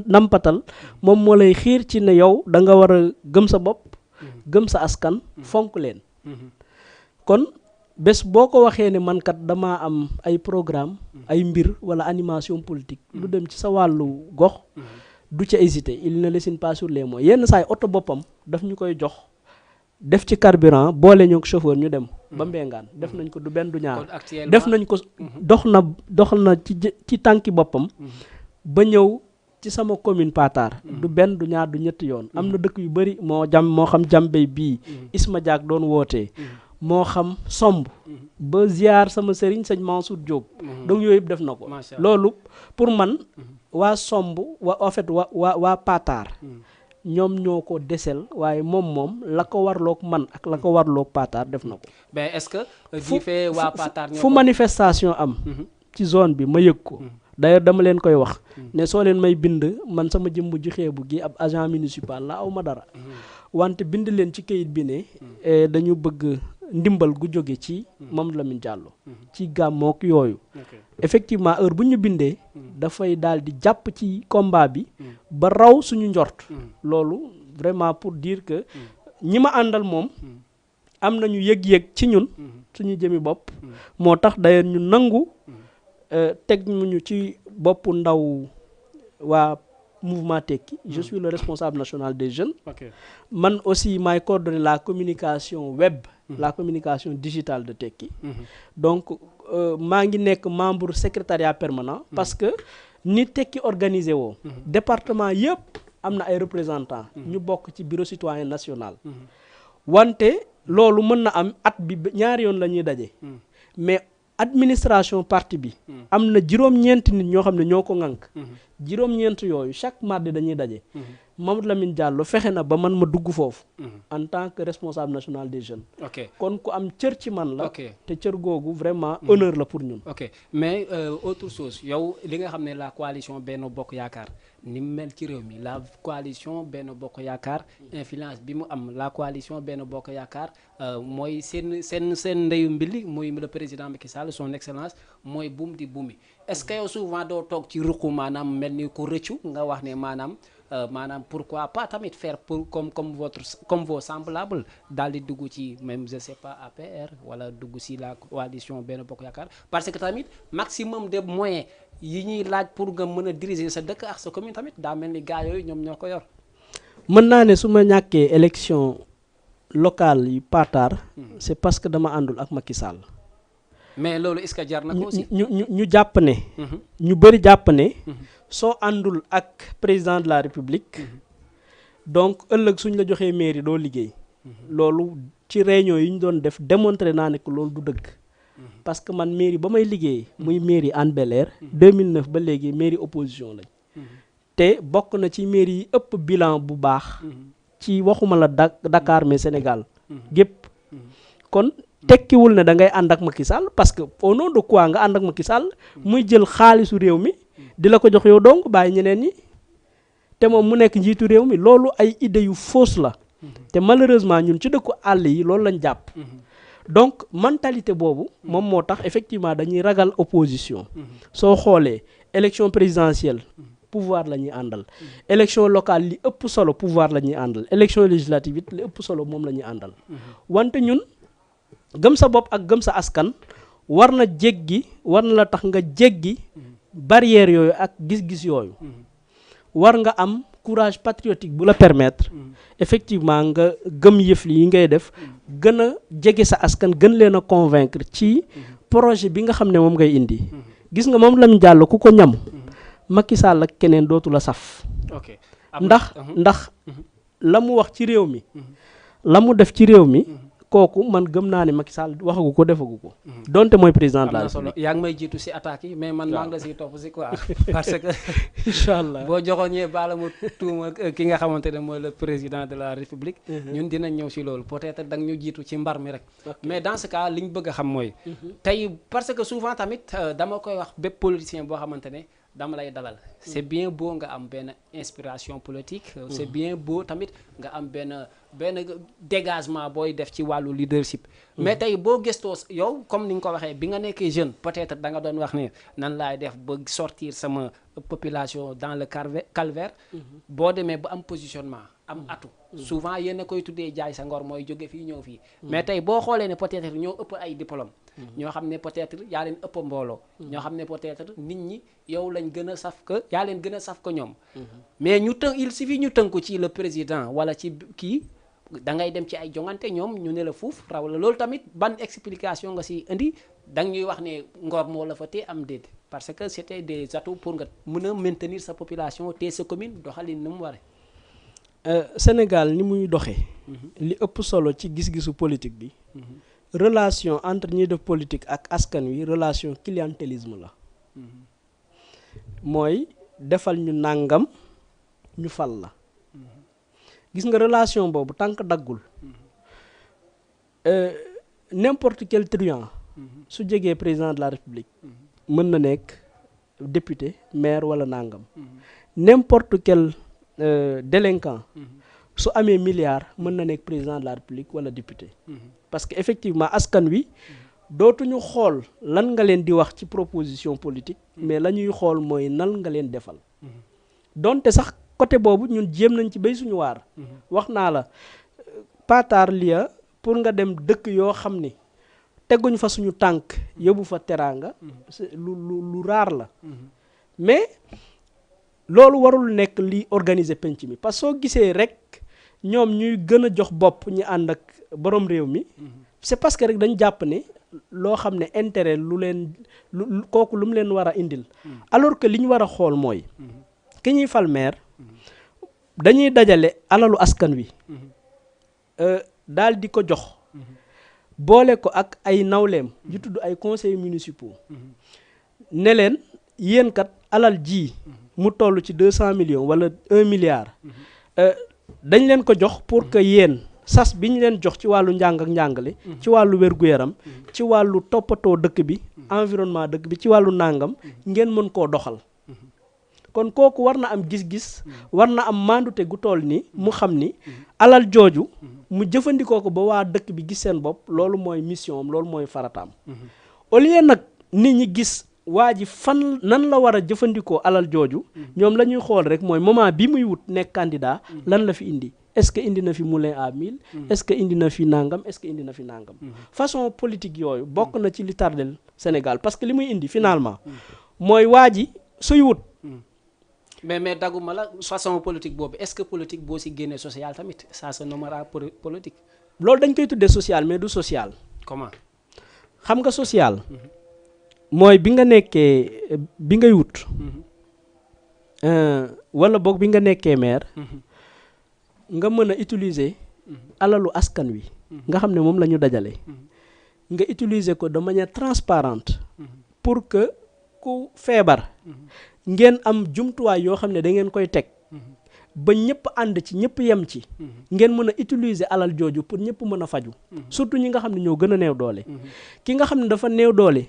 nampatal moom moo lay xiir ci ne yow da nga war a gëm sa bopp gëm sa askan fonk leen kon bés boo ko waxee ne man kat damaa am ay programme ay mbir wala animation politique lu dem ci sa wàllu gox du ca hésiter il ne lésine pas sur les mots yenn saay oto boppam daf ñu koy jox def ci carburant boole ñoo chauffeur ñu dem ba Mbengaan def nañ ko du benn du ñaar def nañ ko dox na ci tànki boppam ba ñëw ci sama commune Patar du benn du ñaar du ñetti yoon am na dëkk yu bëri moo xam jàmbey bii Isma Diak doon wootee moo xam somb ba ziar sama sëriñ sëñ Mansour Diop donc yooyu yëpp def na ko loolu pour man waa somb waa Patar ñoom ñoo ko desel waaye moom la ko warloog man ak la ko warloog Patar def na ko. mais est-ce que. waa Patar fu manifestation am. ci zone bi ma yëg ko. d'ailleurs dama leen koy wax. ne soo leen may bind man sama jëmm ju xeebu gi ab agent municipal la aw ma dara. wante bind leen ci kayit bi ne. dañu bëgg ndimbal gu jóge ci Mamadou Lamine Diallo. ci gàmmook yooyu. effectivement heure bu ñu bindee. dafay daal di jàpp ci combat bi. ba raw suñu njort. loolu vraiment pour dire que ñi ma àndal moom. am nañu yëg-yëg ci ñun. suñu jëmi bopp. moo tax d'ailleurs ñu nangu. teg ñu ci boppu ndaw waa mouvement Tekki. Je suis le responsable national des jeunes. Man aussi maay coordonner la communication web. La communication digitale de Tekki. Donc maa ngi nekk membre secrétariat permanent. Parce que ni Tekki organisé woo. département yëpp am na ay représentants. ñu bokk ci bureau citoyen national. wante loolu mën na am at bi ñaari yoon la ñuy daje. mais administration parti bi. am na juróom-ñeenti nit ñoo xam ne ñoo ko ŋànk. juróom-ñeent yooyu chaque mardi dañuy daje. Mamadou Lamine Diallo fexe na ba man ma dugg foofu. en tant que responsable national des jeunes. kon ku am cër ci man la. te cër googu vraiment honneur la pour ñun. mais autre chose yow li nga xam ne la coalition Benno Bokk Yaakaar ni mu mel ci réew mi la coalition Benno Bokk Yaakaar influence bi mu am la coalition Benno Bokk Yaakaar mooy seen ndeyu mbili muy le président Macky Sall son excellence mooy buum di buumi est-ce que yow souvent doo toog ci ruqu maanaam mel ni ko rëccu nga wax ne maanaam pourquoi pas tamit faire pour comme vos semblables daal di dugg ci même je sais pas APR wala dugg ci la coalition Benno Bokk Yaakaar parce que tamit maximum de moyens yi ñuy laaj pour nga mën a diriger sa dëkk ak sa commune tamit daa mel ni gars yooyu ñoom ñoo ko yor. mën naa ne su ma ñàkkee élection locale yi Patar. c'est parce que dama àndul ak Macky Sall. mais loolu est-ce que jar na ko aussi. ñu jàpp ne. ñu bëri jàpp ne. soo àndul ak président de la République. donc ëllëg suñ la joxee mairie doo liggéey. loolu ci réunion yi ñu doon def démontré naa ne que loolu du dëgg parce que man mairie ba may liggéey muy mairie Hann Bel-Air 2009 ba léegi mairie opposition lañ te bokk na ci mairie yi ëpp bilan bu baax ci waxuma la Dakar mais Sénégal gépp kon tekkiwul ne da ngay ànd ak Macky Sall parce que au nom de quoi nga ànd ak Macky Sall muy jël xaalisu réew mi di la ko jox yow donc bàyyi ñeneen ñi te moom mu nekk njiitu réew mi loolu ay idées yu fausse la te malheureusement ñun ci dëkku àll yi loolu lañ jàpp donc mentalité boobu moom moo tax effectivement dañuy ragal opposition soo xoolee élection présidentielle pouvoir la ñuy àndal élection locale li ëpp solo pouvoir la ñuy àndal élection législative it li ëpp solo moom la ñuy àndal wante ñun gëm sa bopp ak gëm sa askan war na la tax nga jéggi barrière yooyu ak gis-gis yooyu war nga am courage patriotique bu la permettre effectivement nga gëm yëf yi ngay def gën a jege sa askan gën leen a convaincre ci projet bi nga xam ne moom ngay indi gis nga moom Lamine Diallo ku ko ñam Macky Sall ak keneen dootu la saf ndax la mu wax ci réew mi la mu def ci réew mi kooku man gëm naa ne Macky Sall waxagu ko defagu ko donte mooy président de la République yaa ngi may jiitu si attaques yi mais man maa ngi la siy topp si quoi parce que incha allah boo joxoñee baala mu tuuma ki nga xamante ne mooy le président de la République ñun dinañ ñëw si loolu peut-être da nga ñu jiitu ci mbar mi rek mais dans ce cas li ñu bëgg a xam mooy tey parce que souvent tamit dama koy wax bépp politicien boo xamante ne dama lay dalal c'est bien beau nga am benn inspiration politique c'est bien beau tamit nga am benn dégagement booy def ci wàllu leadership mais tey boo gëstoo yow comme ni nga ko waxee bi nga nekkee jeune peut-être da nga doon wax ne nan laay def ba sortir sama population dans le calvaire boo demee ba am positionnement am atu souvent yéen a koy tuddee jaay sa ngor mooy jóge fii ñëw fii mais tey boo xoolee ne peut-être ñoo ëpp ay diplôme ñoo xam ne peut-être yaa leen ëpp mbooloo ñoo xam ne peut-être nit ñi yow lañ gën a saf que yaa leen gën a saf que ñoom mais il suffit ñu tënku ci le président wala ci kii da ngay dem ci ay jongante ñoom ñu ne la fuuf raw la loolu tamit ban explication nga si indi da ñuy wax ne ngor moo la fa te am déet parce que c'était des atouts pour nga mën a maintenir sa population te sa commune doxalin ni mu waree. Sénégal ni muy doxee li ëpp solo ci gis-gisu politique bi relation entre ñi def politique ak askan wi relation clientélisme la mooy defal ñu nàngam ñu fal la gis nga relation boobu tant que daggul n'importe quel truand su jegee président de la République mën na nekk député maire wala nàngam n'importe quel délinquant su amee milliard mën na nekk président de la République wala député parce que effectivement askan wi dootuñu xool lan nga leen di wax ci proposition politique mais la ñuy xool mooy nan nga leen defal donte sax côté boobu ñun jéem nañ ci béy suñu waar wax naa la patar lia pour nga dem dëkk yoo xam ni teguñ fa suñu tànk yóbbu fa teraanga lu raar la mais loolu warul nekk li organiser penc mi parce que soo gisee rek ñoom ñuy gën a jox bopp ñu ànd ak borom réew mi c'est parce que rek dañ jàpp ne loo xam ne intérêt kooku lu mu leen war a indil alors que li ñu war a xool mooy ki ñuy fal maire dañuy dajale alalu askan wi daal di ko jox boole ko ak ay nawleem yu tudd ay conseils municipaux ne leen yéen kat alal ji mu toll ci 200 millions wala 1 milliard dañ leen ko jox pour que yéen sas bi ñu leen jox ci wàllu njàng ak njàngale ci wàllu wér-gu-yaram ci wàllu toppatoo dëkk bi environnement dëkk bi ci wàllu nàngam ngeen mën koo doxal kon kooku war na am gis-gis war na am mandute gu toll ni mu xam ni alal jooju mu jëfandikoo ko ba waa dëkk bi gis seen bopp loolu mooy mission am loolu mooy farataam au lieu nag nit ñi gis waa ji fan nan la war a jëfandikoo alal jooju ñoom la ñuy xool rek mooy moment bi muy wut nekk candidat lan la fi indi est-ce que indi na fi moulin à mil est-ce que indi na fi nangam est-ce que indi na fi nangam façon politique yooyu bokk na ci li tardel Sénégal parce que li muy indi finalement mooy waa ji suy wut mais dagguma la façon politique boobu est-ce que politique boo si génnee social tamit ça se nommera politique loolu dañ koy tuddee social mais du social comment xam nga social mooy bi nga nekkee bi ngay wut wala boog bi nga nekkee maire nga mën a utiliser alalu askan wi nga xam ne moom la ñu dajale nga utiliser ko de manière transparente pour que ku feebar ngeen am jumtuwaay yoo xam ne da ngeen koy teg ba ñëpp ànd ci ñëpp yem ci ngeen mën a utiliser alal jooju pour ñëpp mën a faju surtout ñi nga xam ne ñoo gën a néew doole ki nga xam ne dafa néew doole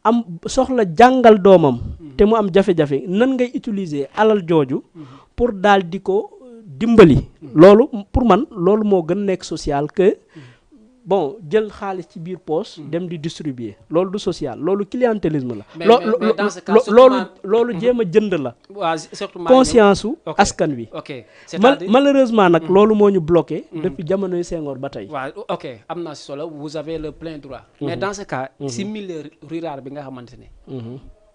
am soxla jàngal doomam te mu am jafe-jafe nan ngay utiliser alal jooju pour daal di ko dimbali loolu pour man loolu moo gën nekk social que bon jël xaalis ci biir poche dem di distribuer loolu du social loolu clientélisme la loolu jéem a jënd la conscience u askan wi malheureusement nag loolu moo ñu bloqué depuis jamonoy Senghor ba tey waaw ok am na si solo vous avez le plein droit mais dans ce cas si milieu rural bi nga xamante ne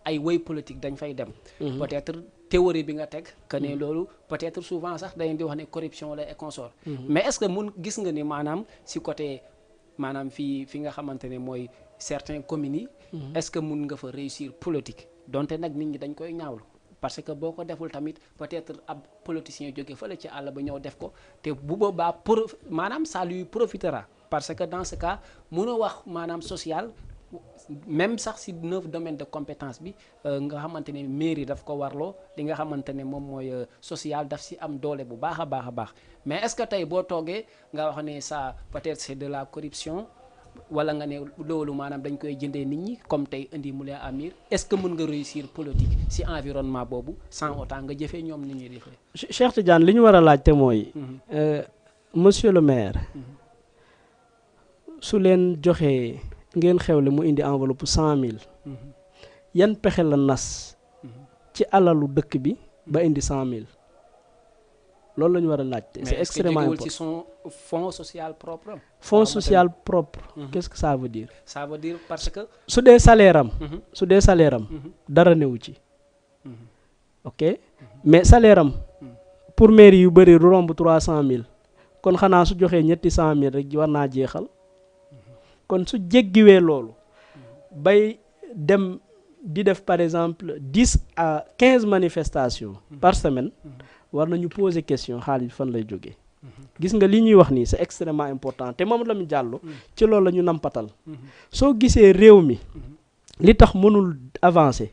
ay woy politique dañ fay dem peut-être théorie bi nga teg que ne loolu peut-être souvent sax dañ di wax ne corruption la et consort mais est-ce que mun gis nga ni maanaam si côté maanaam fi nga xamante ne mooy certains communes yi est-ce que mun nga fa réussir politique donte nag nit ñi dañ koy ñaawlu parce que boo ko deful tamit peut-être ab politicien jóge fële ci àll ba ñëw def ko te bu boobaa maanaam ça lui profitera parce que dans ce cas mun a wax maanaam social même sax si 9 domaines de compétence bi nga xamante ne mairie daf ko warloo li nga xamante ne moom mooy social daf si am doole bu baax a baax a baax mais est-ce que tey boo toogee nga wax ne ça peut-être c'est de la corruption wala nga ne loolu maanaam dañ koy jëndee nit ñi comme tey indi Moulin Amir est-ce que mën nga réussir politique si environnement boobu sans autant nga jëfee ñoom ni ñuy defee. Cheikh Tidiane li ñu war a laajte mooy monsieur le maire su leen joxee ngeen xewle mu indi enveloppe 100 000 yan pexe la nas ci alalu dëkk bi ba indi 100 000 loolu la ñu war a laajte. C'est extrêmement important. Mais est-ce que ci son fonds social propre. Fonds social propre. Qu'est-ce que ça veut dire? Ça veut dire parce que. su dee salaire am. dara newu ci. ok mais salaire am pour mairie yu bëri romb 300 000 kon xanaa su joxee ñetti 100 000 rek war naa jeexal. kon su jéggiwee loolu bay dem di def par exemple 10 à 15 manifestations par semaine war nañu poser question xaalis fan lay jógee gis nga li ñuy wax nii c'est extrêmement important te Mamadou Lamine Diallo ci loolu la ñu nampatal soo gisee réew mi li tax mënul avancer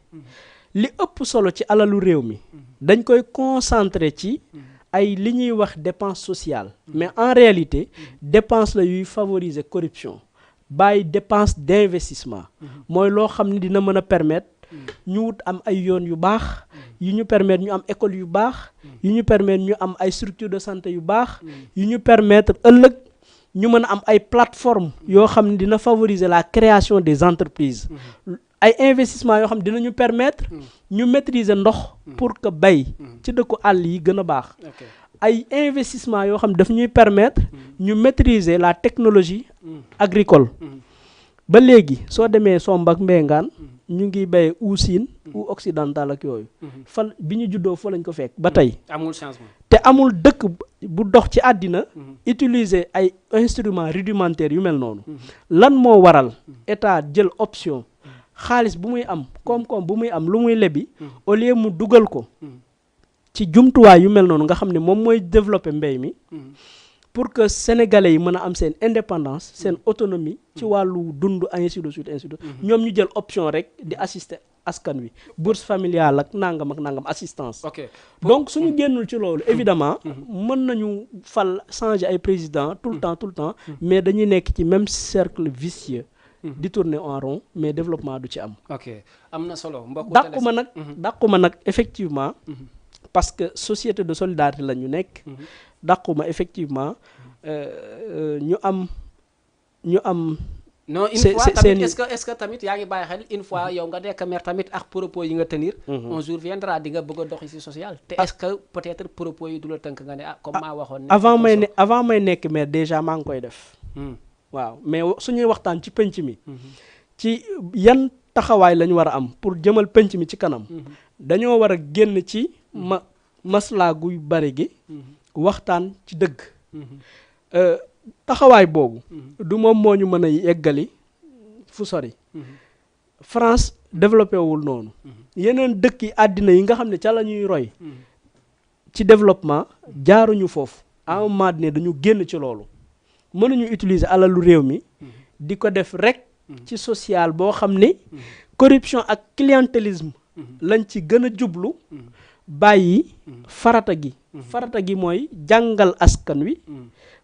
li ëpp solo ci alalu réew mi dañ koy concentrer ci ay li ñuy wax dépense sociale mais en réalité dépense la yuy favoriser corruption bàyyi dépense d'investissement mooy loo xam ne dina mën a permettre ñu wut am ay yoon yu baax yu ñu permettre ñu am école yu baax yu ñu permettre ñu am ay structure de santé yu baax yu ñu permettre ëllëg ñu mën a am ay plateforme yoo xam ne dina favoriser la création des entreprises ay investissement yoo xam ne dinañu permettre ñu maîtriser ndox pour que bay ci dëkku àll yi gën a baax ay investissement yoo xam ne daf ñuy permettre ñu maîtriser la technologie agricole ba léegi soo demee Somb ak Mbengaan ñu ngi béyee ou Sine ou occidental ak yooyu fan bi ñu juddoo fa lañ ko fekk ba tey amul changement te amul dëkk bu dox ci àddina utiliser ay instruments rudimentaires yu mel noonu lan moo waral état jël option xaalis bu muy am koom-koom bu muy am lu muy lebi au lieu mu dugal ko ci jumtuwaay yu mel noonu nga xam ne moom mooy développer mbéy mi pour que sénégalais yi mën a am seen indépendance seen autonomie ci wàllu dund ainsi de suite ñoom ñu jël option rek di assister askan wi bourse familiale ak nangam assistance donc suñu génnul ci loolu évidemment mën nañu fal changer ay président tout le temps mais dañuy nekk ci même cercle vicieux di tourner en rond mais développement du ci am am na solo dàquma nag effectivement parce que société de solidarité la ñu nekk dàquma effectivement ñu am non une fois tamit est-ce que tamit yaa ngi bàyyi xel une fois yow nga nekk maire tamit ak propos yi nga tenir un jour viendra di nga bëgg a doxi ci social te est-ce que peut-être propos yi du la tënk nga ne comme maa waxoon avant may nekk maire déjà maa ngi koy def waaw mais suñuy waxtaan ci penc mi ci yan taxawaay la ñu war a am pour jëmal penc mi ci kanam dañoo war a génn ci maslaa guy bari gi waxtaan ci dëgg taxawaay boobu du moom moo ñu mën a yeggali fu sori France développé wul noonu yeneen dëkk yi àddina yi nga xam ne ca la ñuy roy ci développement jaaruñu foofu à un moment donné dañu génn ci loolu mënuñu utiliser alalu réew mi di ko def rek ci social boo xam ne corruption ak clientélisme lañ ci gën a jublu bàyyi farata gi mooy jàngal askan wi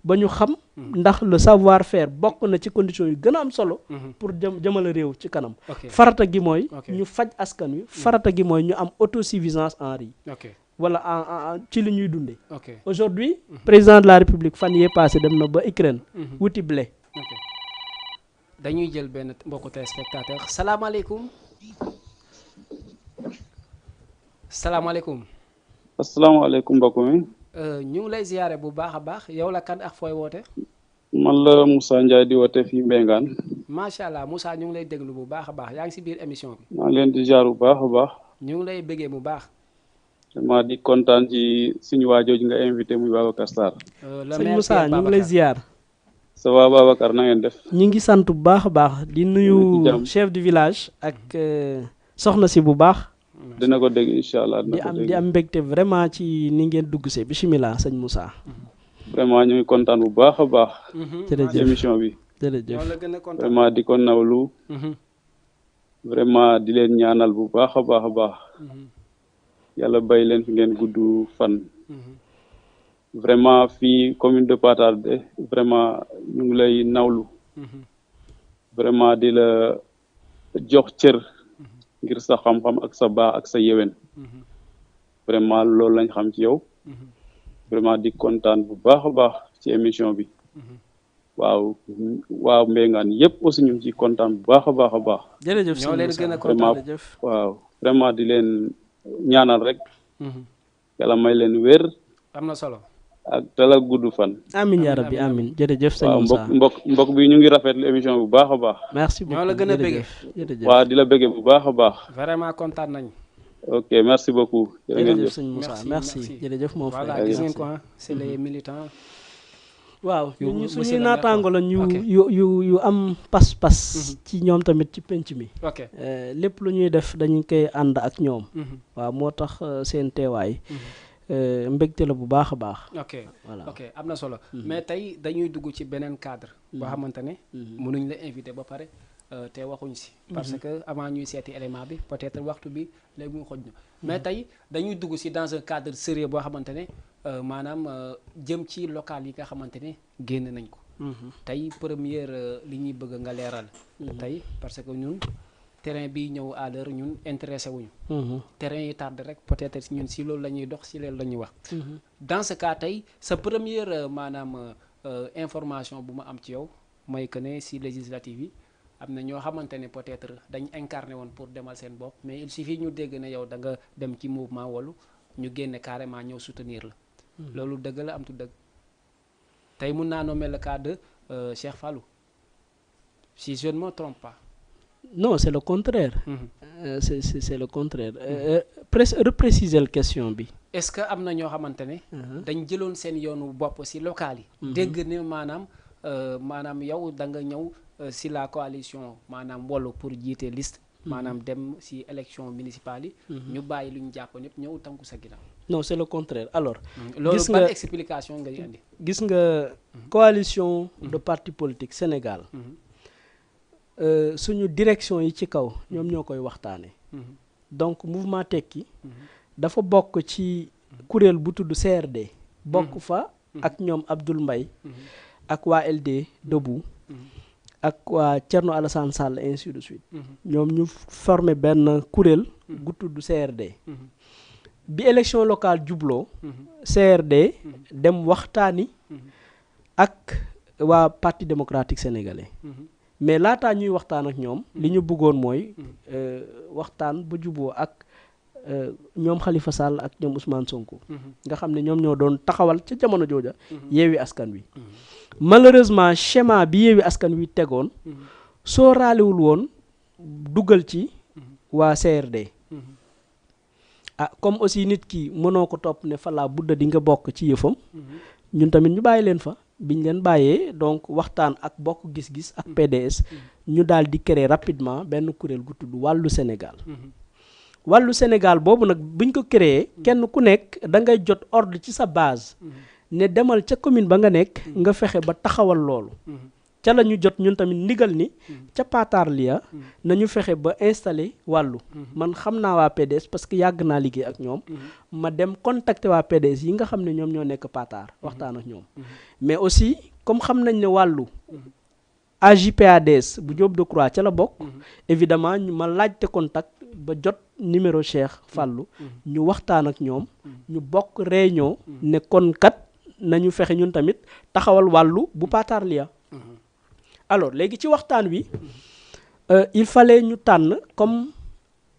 ba ñu xam ndax le savoir faire bokk na ci conditions yu gën a am solo pour jëmale réew ci kanam. farata gi mooy ñu faj askan wi farata gi mooy ñu am autosuffisance en riz wala ci li ñuy dundee. aujourd'hui président de la république fan yee passé dem na ba Ukraine wuti blé. dañuy jël benn mbokku téléspectateur salaamaaleykum. salaamaaleykum. asalaamaaleykum mbokk mi. ñu ngi lay ziyaare bu baax a baax yow la kan ak fooy woote. man la Moussa Ndiaye di woote fii Mbengaan. macha allah Moussa ñu ngi lay déglu bu baax a baax yaa ngi si biir émission bi. maa ngi leen di ziar bu baax a baax. ñu ngi lay bëggee bu baax. vraiment di kontaan ci suñu waajooju nga invité muy Babacar Sarr. sëñ Moussa ñu ngi lay ziar. ça va Babacar na ngeen def. ñu ngi sant bu baax a baax di nuyu chef du village ak soxna si bu baax. dina ko dégg incha allah di am mbégte vraiment ci ni ngeen dugg see bisimilah sëñ Moussa. vraiment ñu ngi kontaan bu baax a baax. jërëjëf émission bi. jërëjëf vraiment di ko nawlu. vraiment di leen ñaanal bu baax a baax a baax. yàlla bay leen fi ngeen gudd fan. vraiment fii commune de Patar vraiment ñu ngi lay nawlu. vraiment di la jox cër. ngir sa xam-xam ak sa baax ak sa yewen. vraiment loolu lañ xam ci yow. vraiment di kontaan bu baax a baax ci émission bi. waaw Mbengaan yëpp aussi ñu ngi ciy kontaan bu baax a baax a baax. jërëjëf ñoo leen gën a kontaan jërëjëf. waaw vraiment di leen ñaanal rek. yàlla may leen wér. am na solo. ak talal gudd fan. amiin yaa rabbi amiin jërëjëf sëñ Moussa. mbokk bi ñu ngi rafetlu émission bu baax a baax. merci beaucoup ñoo la gën a bëggee. jërëjëf waaw di la bëggee bu baax a baax. vraiment kontaan nañ. ok merci beaucoup. jërëjëf sëñ Moussa merci jërëjëf mon frère. voilà gis ngeen ko c'est les militants. waaw ñun suñuy naataango la yu am pas-pas. ci ñoom tamit ci penc mi. lépp lu ñuy def dañu koy ànd ak ñoom. waaw moo tax seen teewaay. mbégte la bu baax a baax. voilà ok am na solo. mais tey dañuy dugg ci beneen cadre. boo xamante ne. mënuñ la invité ba pare te waxuñ si. parce que avant ñuy seeti élément bi peut-être waxtu bi léegi mu xoj na. mais tey dañuy dugg si dans un cadre sérieux boo xamante ne maanaam jëm ci local yi nga xamante ne génn nañ ko. tey première li ñuy bëgg nga leeral. tey parce que ñun. terrain bi ñëw à l'heure ñun intéressé wuñu terrain yi tardé rek peut-être ñun si loolu la ñuy dox si loolu la ñuy wax. dans ce cas tey sa première maanaam information bu ma am ci yow mooy que ne si législative yi am na ñoo xamante ne peut-être dañ incarné woon pour demal seen bopp mais il suffit ñu dégg ne yow da nga dem ci mouvement Wallu ñu génne carrément ñëw soutenir la. loolu dëgg la am tu dëgg tey mun naa nommer le cas de Cheikh Fallou si je ne me trompe pas. non c'est le contraire. C'est le contraire. repréciser la question bi. est-ce que am na ñoo xamante ne. dañ jëloon seen yoonu bopp ci local yi. dégg ne maanaam yow da nga ñëw ci la coalition maanaam Wallu pour jiite liste. maanaam dem ci élection municipale yi. ñu bàyyi lu ñu jàppoon yëpp ñëw tànku sa ginnaaw. non c'est le contraire alors. loolu ban explication nga indi. gis nga coalition de partis politiques Sénégal. suñu direction yi ci kaw ñoom ñoo koy waxtaane donc mouvement Tekki dafa bokk ci kuréel bu tudd CRD bokk fa ak ñoom Abdoul Mbaye ak waa LD Debout ak waa Thierno Alassane Sall ainsi de suite ñoom ñu formé benn kuréel gu tudd CRD bi élection locale jubloo CRD dem waxtaani ak waa Parti démocratique sénégalais mais laataa ñuy waxtaan ak ñoom li ñu bëggoon mooy waxtaan ba juboo ak ñoom Khalifa Sall ak ñoom Ousmane Sonko nga xam ne ñoom ñoo doon taxawal ca jamono jooja Yewwi Askan Wi malheureusement schéma bi Yewwi Askan Wi tegoon soo raalewul woon dugal ci waa CRD comme aussi nit ki mënoo ko topp ne fa laa budda di nga bokk ci yëfam ñun tamit ñu bàyyi leen fa biñ leen bàyyee donc waxtaan ak bokk gis-gis ak PDS ñu daal di créer rapidement benn kuréel gu tudd Wàllu Sénégal Wàllu Sénégal boobu nag buñ ko créer kenn ku nekk da ngay jot ordre ci sa base ne demal ca commune ba nga nekk nga fexe ba taxawal loolu ca la ñu jot ñun tamit ndigal ni ca Patar Lia nañu fexe ba installé wàllu man xam naa waa PDS parce que yàgg naa liggéey ak ñoom ma dem contacter waa PDS yi nga xam ne ñoom ñoo nekk Patar waxtaan ak ñoom mais aussi comme xam nañ ne wàllu AJPADS bu Diop Decroix ca la bokk évidemment ñu ma laajte contact ba jot numéro Cheikh Fallou ñu waxtaan ak ñoom ñu bokk réunion ne kon kat nañu fexe ñun tamit taxawal wàllu bu Patar Lia alors léegi ci waxtaan wi il fallait ñu tànn comme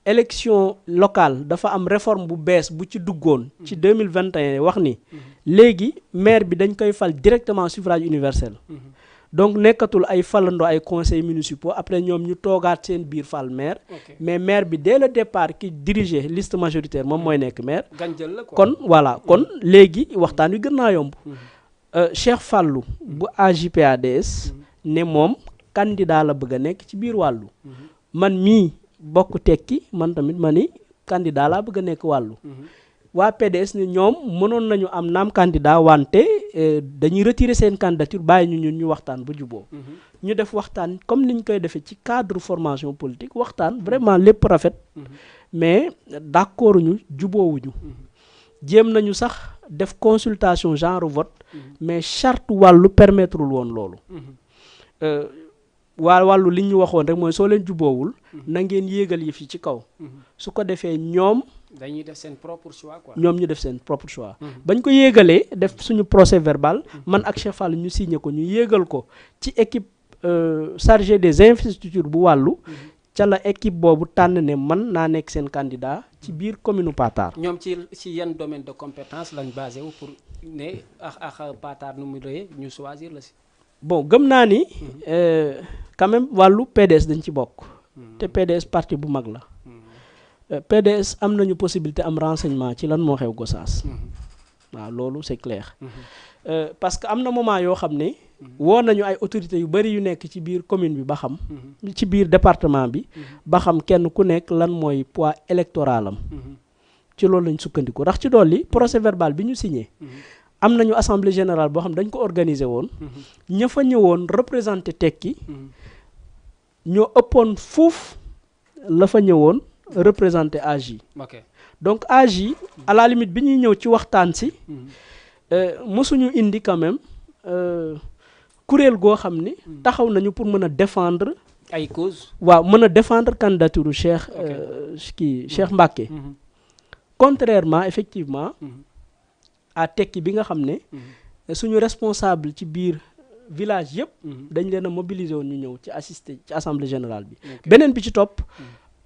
élection locale dafa am réforme bu bees bu ci duggoon ci 2021 wax ni léegi maire bi dañ koy fal directement suffrage universel donc nekkatul ay falandoo ay conseils municipaux après ñoom ñu toogaat seen biir fal maire mais maire bi dès le départ ki diriger liste majoritaire moom mooy nekk maire kon voilà kon léegi waxtaan wi gën naa yomb Cheikh Fallou bu AJPADS ne moom candidat la bëgg a nekk ci biir wàllu man mii bokk tekki man tamit ma ni candidat laa bëgg a nekk wàllu waa PDS ni ñoom mënoon nañu am naam candidat wante dañuy retirer seen candidature bàyyi ñu ñun ñu waxtaan ba juboo ñu def waxtaan comme niñ koy defee ci cadre formation politique waxtaan vraiment lépp rafet mais d'accord ñu juboowuñu jéem nañu sax def consultation genre vote mais charte wàllu permettrewul woon loolu waa wàllu li ñu waxoon rek mooy soo leen juboowul na ngeen yéegal yëf yi ci kaw su ko defee ñoom dañuy def seen propre choix quoi. ñoom ñu def seen propre choix bañ ko yéegalee def suñu procès verbal man ak Cheikh Fall ñu signé ko ñu yéegal ko ci équipe chargée des infrastructures bu wàllu ca la équipe boobu tànn ne man naa nekk seen candidat ci biir commune Patar. ñoom ci yan domaine de compétence lañ basé wu pour ne ak Patar nu mu doyee ñu choisir la si. bon gëm naa ni quand même wàllu PDS dañ ci bokk te PDS parti bu mag la PDS am nañu possibilité am renseignement ci lan moo xew Gossas waaw loolu c'est clair parce que am na moment yoo xam ne woo nañu ay autorités yu bari yu nekk ci biir commune bi ba xam ci biir département bi ba xam kenn ku nekk lan mooy poids électoral am ci loolu lañ sukkandiku ndax ci dolli procès verbal bi ñu signé am nañu assemblée générale boo xam dañ ko organiser woon ña fa ñëwoon représenté tekki ñoo ëppoon fuuf la fa ñëwoon représenté AJ donc AJ à la limite bi ñuy ñëw ci waxtaan si mosuñu indi quand même kuréel goo xam ni taxaw nañu pour mën a défendre ay cause waaw mën a défendre candidature Cheikh Mbacké contrairement effectivement à tekki bi nga xam ne suñu responsable ci biir village yëpp dañ leen a mobiliser woon ñu ñëw ci assister ci assemblée générale bi beneen bi ci topp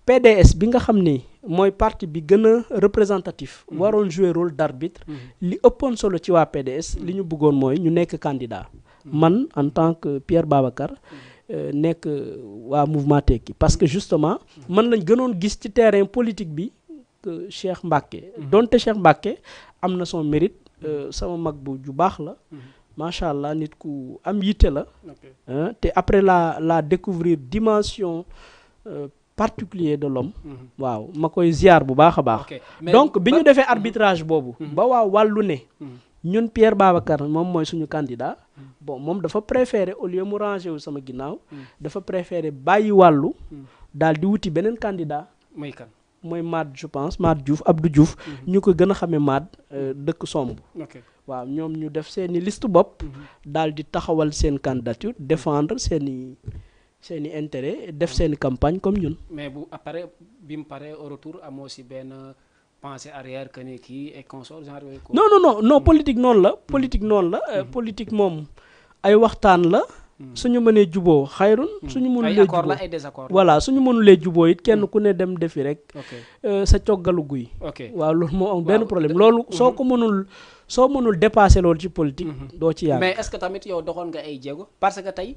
PDS bi nga xam ne mooy parti bi gën a représentatif waroon jouer rôle d'arbitre li ëppoon solo ci waa PDS li ñu bëggoon mooy ñu nekk candidat man en tant que Pierre Babacar nekk waa mouvement tekki parce que justement man lañ gënoon gis ci terrain politique bi que Cheikh Mbacké donte Cheikh Mbacké am na son mérite sama mag bu ju baax la macha allah nit ku am yitte la te après la découvrir dimension particulière de l'homme waaw ma koy ziar bu baax a baax donc bi ñu defee arbitrage boobu ba waa wàllu ne ñun Pierre Babacar moom mooy suñu candidat bon moom dafa préféré au lieu mu rangé wu sama ginnaaw dafa préféré bàyyi wàllu daal di wuti beneen candidat mooy Mad je pense Mad Diouf Abdou Diouf ñu ko gën a xamee Mad dëkk Somb waaw ñoom ñu def seeni liste bopp daal di taxawal seen candidature défendre seeni intérêt def seeni campagne comme ñun. mais bu après bi mu paree au retour amoo si benn pensée arrière que ne kii et consort genre yooyu. non politique noonu la politique noonu la politique moom ay waxtaan la. suñu mënee juboo xayrun suñu mënulee juboo ay désaccord voilà suñu mënulee juboo it kenn ku ne dem defi rek sa coggalu guy waaw loolu moo am benn problème loolu soo mënul dépasser loolu ci politique doo ci yàgg mais est-ce que tamit yow doxoon nga ay jéego parce que tey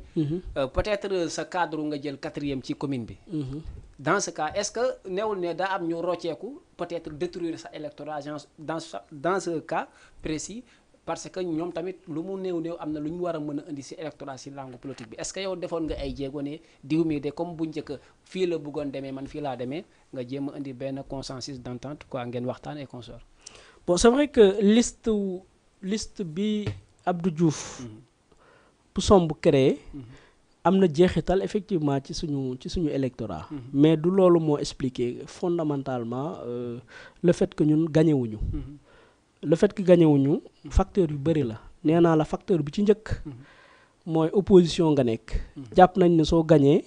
peut-être sa cadre nga jël 4e ci commune bi dans ce cas est-ce que newul ne daa am ñu rocceeku peut-être détruire sa électorat dans ce cas précis parce que ñoom tamit lu mu néew am na lu ñu war a mën a indi ci électorat ci langue politique bi est-ce que yow defoon nga ay jéego ne diw mi de comme bu njëkk fii la bëggoon demee man fii laa demee nga jéem a indi benn consensus d'entente quoi ngeen waxtaan et consort. bon c'est vrai que liste liste bi Abdou Diouf bu somb créé am na jeexital effectivement ci suñu électorat mais du loolu moo expliquer fondamentalement le fait que ñun gagné wuñu le fait que gagné wuñu facteur yu bëri la nee naa la facteur bi ci njëkk mooy opposition nga nekk jàpp nañ ne soo gagné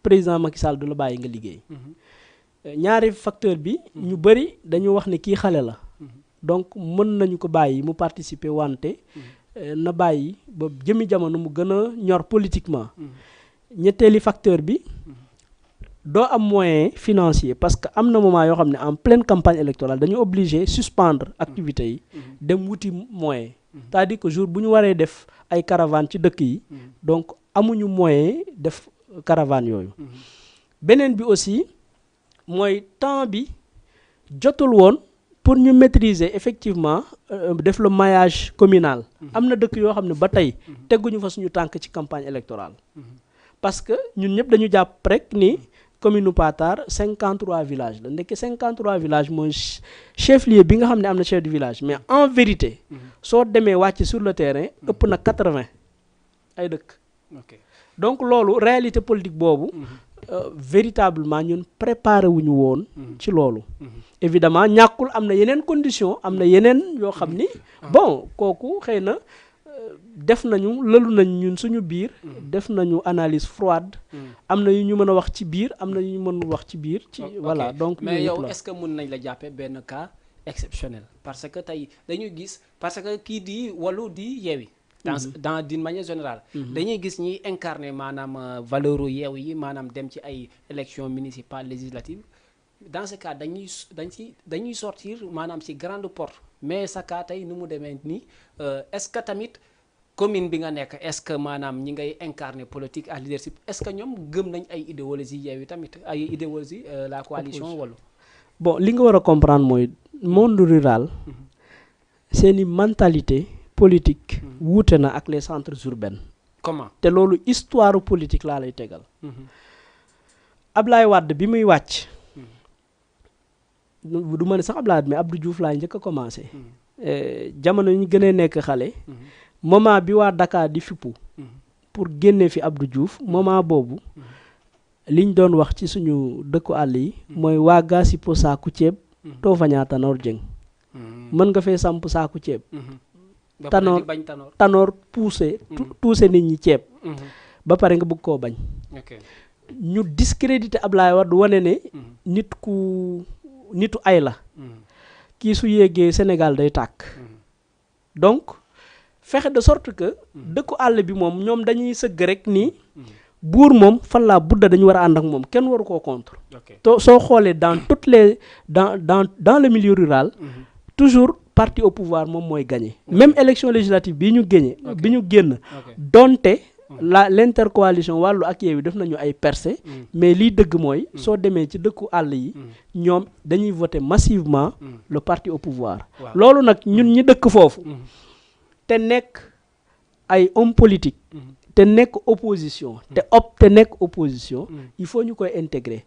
président Macky Sall du la bàyyi nga liggéey ñaari facteur bi ñu bëri dañu wax ne kii xale la donc mën nañu ko bàyyi mu participer wante na bàyyi ba jëmi jamono mu gën a ñor politiquement ñetteeli facteur bi doo am moyen financier parce que am na moment yoo xam ne en pleine campagne électorale dañu obligé suspendre activités yi dem wuti moyen c'est-à-dire que jour bu ñu waree def ay caravane ci dëkk yi donc amuñu moyen def caravane yooyu beneen bi aussi mooy temps bi jotul woon pour ñu maîtriser effectivement def le maillage communal am na dëkk yoo xam ne ba tey tegguñu fa suñu tànk ci campagne électorale parce que ñun ñëpp dañu jàpp rek ni commune Patar 53 villages la ndekki 53 villages mooy chef-lieu bi nga xam ne am na chef de village mais en vérité soo demee wàcc sur le terrain ëpp na 80 ay dëkk donc loolu réalité politique boobu véritablement ñun préparé wuñu woon ci loolu évidemment ñàkkul am na yeneen condition am na yeneen yoo xam ni bon kooku xëy na def nañu lëlu nañ ñun suñu biir def nañu analyse froide am na yu ñu mën a wax ci biir am na yu ñu mënul wax ci biir ci voilà donc mais yow est-ce que mën nañ la jàppee benn cas exceptionnel parce que tey dañuy gis parce que kii di Wallu di Yewwi dans d'une manière générale dañuy gis ñiy incarner maanaam valeur yeew yi maanaam dem ci ay élections municipales législatives dans ce cas dañuy sortir maanaam ci grande porte mais sa cas tey nu mu demee nii est-ce que tamit commune bi nga nekk est-ce que maanaam ñi ngay incarner politique ak leadership est-ce que ñoom gëm nañ ay idéologie yeew yi tamit ay idéologie la coalition Wallu bon li nga war a comprendre mooy monde rural seeni mentalité politique wuute na ak les centres urbains. Comment te loolu histoire politique laa lay tegal. Ablaye Wade bi muy wàcc. du ma ne sax Ablaye Wade mais Abdou Diouf laa njëkk a commencé. jamono ñu gënee nekk xale. moment bi waa Dakar di fippu. pour génne fi Abdou Diouf moment boobu. liñ doon wax ci suñu dëkku àll yi. mooy waa gaa si po saaku ceeb. too fa ñaa Tanor Dieng. mën nga fee samp saaku ceeb. Tanor poussé tuuse nit ñi ceeb ba pare nga bëgg koo bañ ñu discrédité Ablaye Wade wane ne nitu ay la kii su yéegee Sénégal day tàkk donc fexe de sorte que dëkku àll bi moom ñoom dañuy sëgg rek ni buur moom fan laa budda dañu war a ànd ak moom kenn waru koo contre to soo xoolee dans toutes les dans le milieu rural toujours parti au pouvoir moom mooy gagné même élection législative bi ñu génn donte l'intercoalition Wallu ak Yewwi def nañu ay percées mais liy dëgg mooy soo demee ci dëkku àll yi ñoom dañuy voter massivement le parti au pouvoir loolu nag ñun ñi dëkk foofu te nekk ay homme politique te nekk opposition te nekk opposition il faut ñu koy intégrer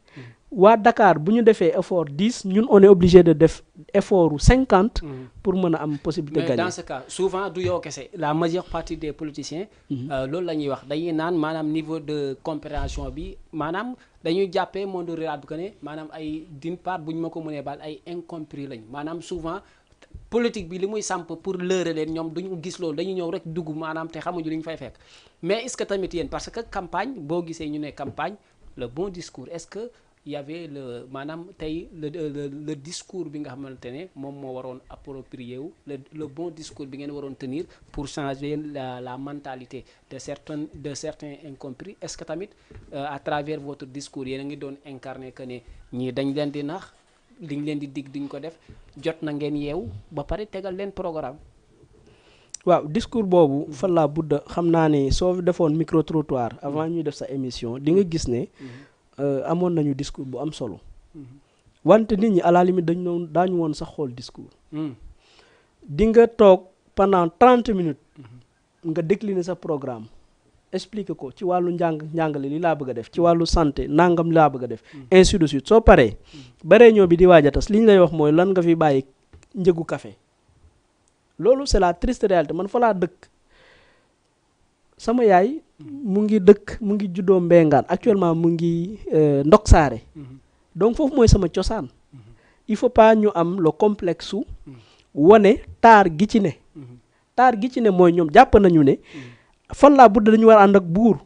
waa Dakar bu ñu defee effort 10 ñun on est obligé de def effort 50 pour mën a am possibilité gagner. Mais dans ce cas souvent du yow kese la majeure partie des politiciens loolu la ñuy wax dañuy naan maanaam niveau de compréhension bi maanaam dañuy jàppee monde rural bi que ne maanaam ay d'une part bu ñu ma ko mënee baal ay incompris lañ maanaam souvent politique bi li muy samp pour leurrer leen ñoom duñu gis loolu dañuy ñëw rek dugg maanaam te xamuñu li ñu fay fekk mais est-ce que tamit yéen parce que campagne boo gisee ñu ne campagne le bon discours est-ce que il y avait maanaam tey le discours bi nga xamante ne moom moo waroon approprié wu le bon discours bi ngeen waroon tenir pour changer la mentalité de certains incompris est-ce que tamit à travers votre discours yéen a ngi doon incarner que ne ñii dañ leen di nax liñ leen di dig duñ ko def jot na ngeen yeew ba pare tegal leen programme. waaw discours boobu fan laa budda xam naa ne soo defoon micro trottoir avant ñuy def sa émission di nga gis ne. amoon nañu discours bu am solo wante nit ñi à la limite daañu woon sax xool discours di nga toog pendant 30 minutes nga décliner sa programme expliquer ko ci wàllu njàngale li laa bëgg a def ci wàllu santé nangam laa bëgg a def ainsi de suite soo paree ba réunion bi di waaj a tas li ñu lay wax mooy lan nga fi bàyyi njëgu café loolu c'est la triste réalité man fa laa dëkk sama yaay mu ngi juddoo Mbengaan actuellement mu ngi Ndok Saare donc foofu mooy sama cosaan il faut pas ñu am le complexe su wane taar gi ci ne mooy ñoom jàpp nañu ne fan laa budde dañu war a ànd ak buur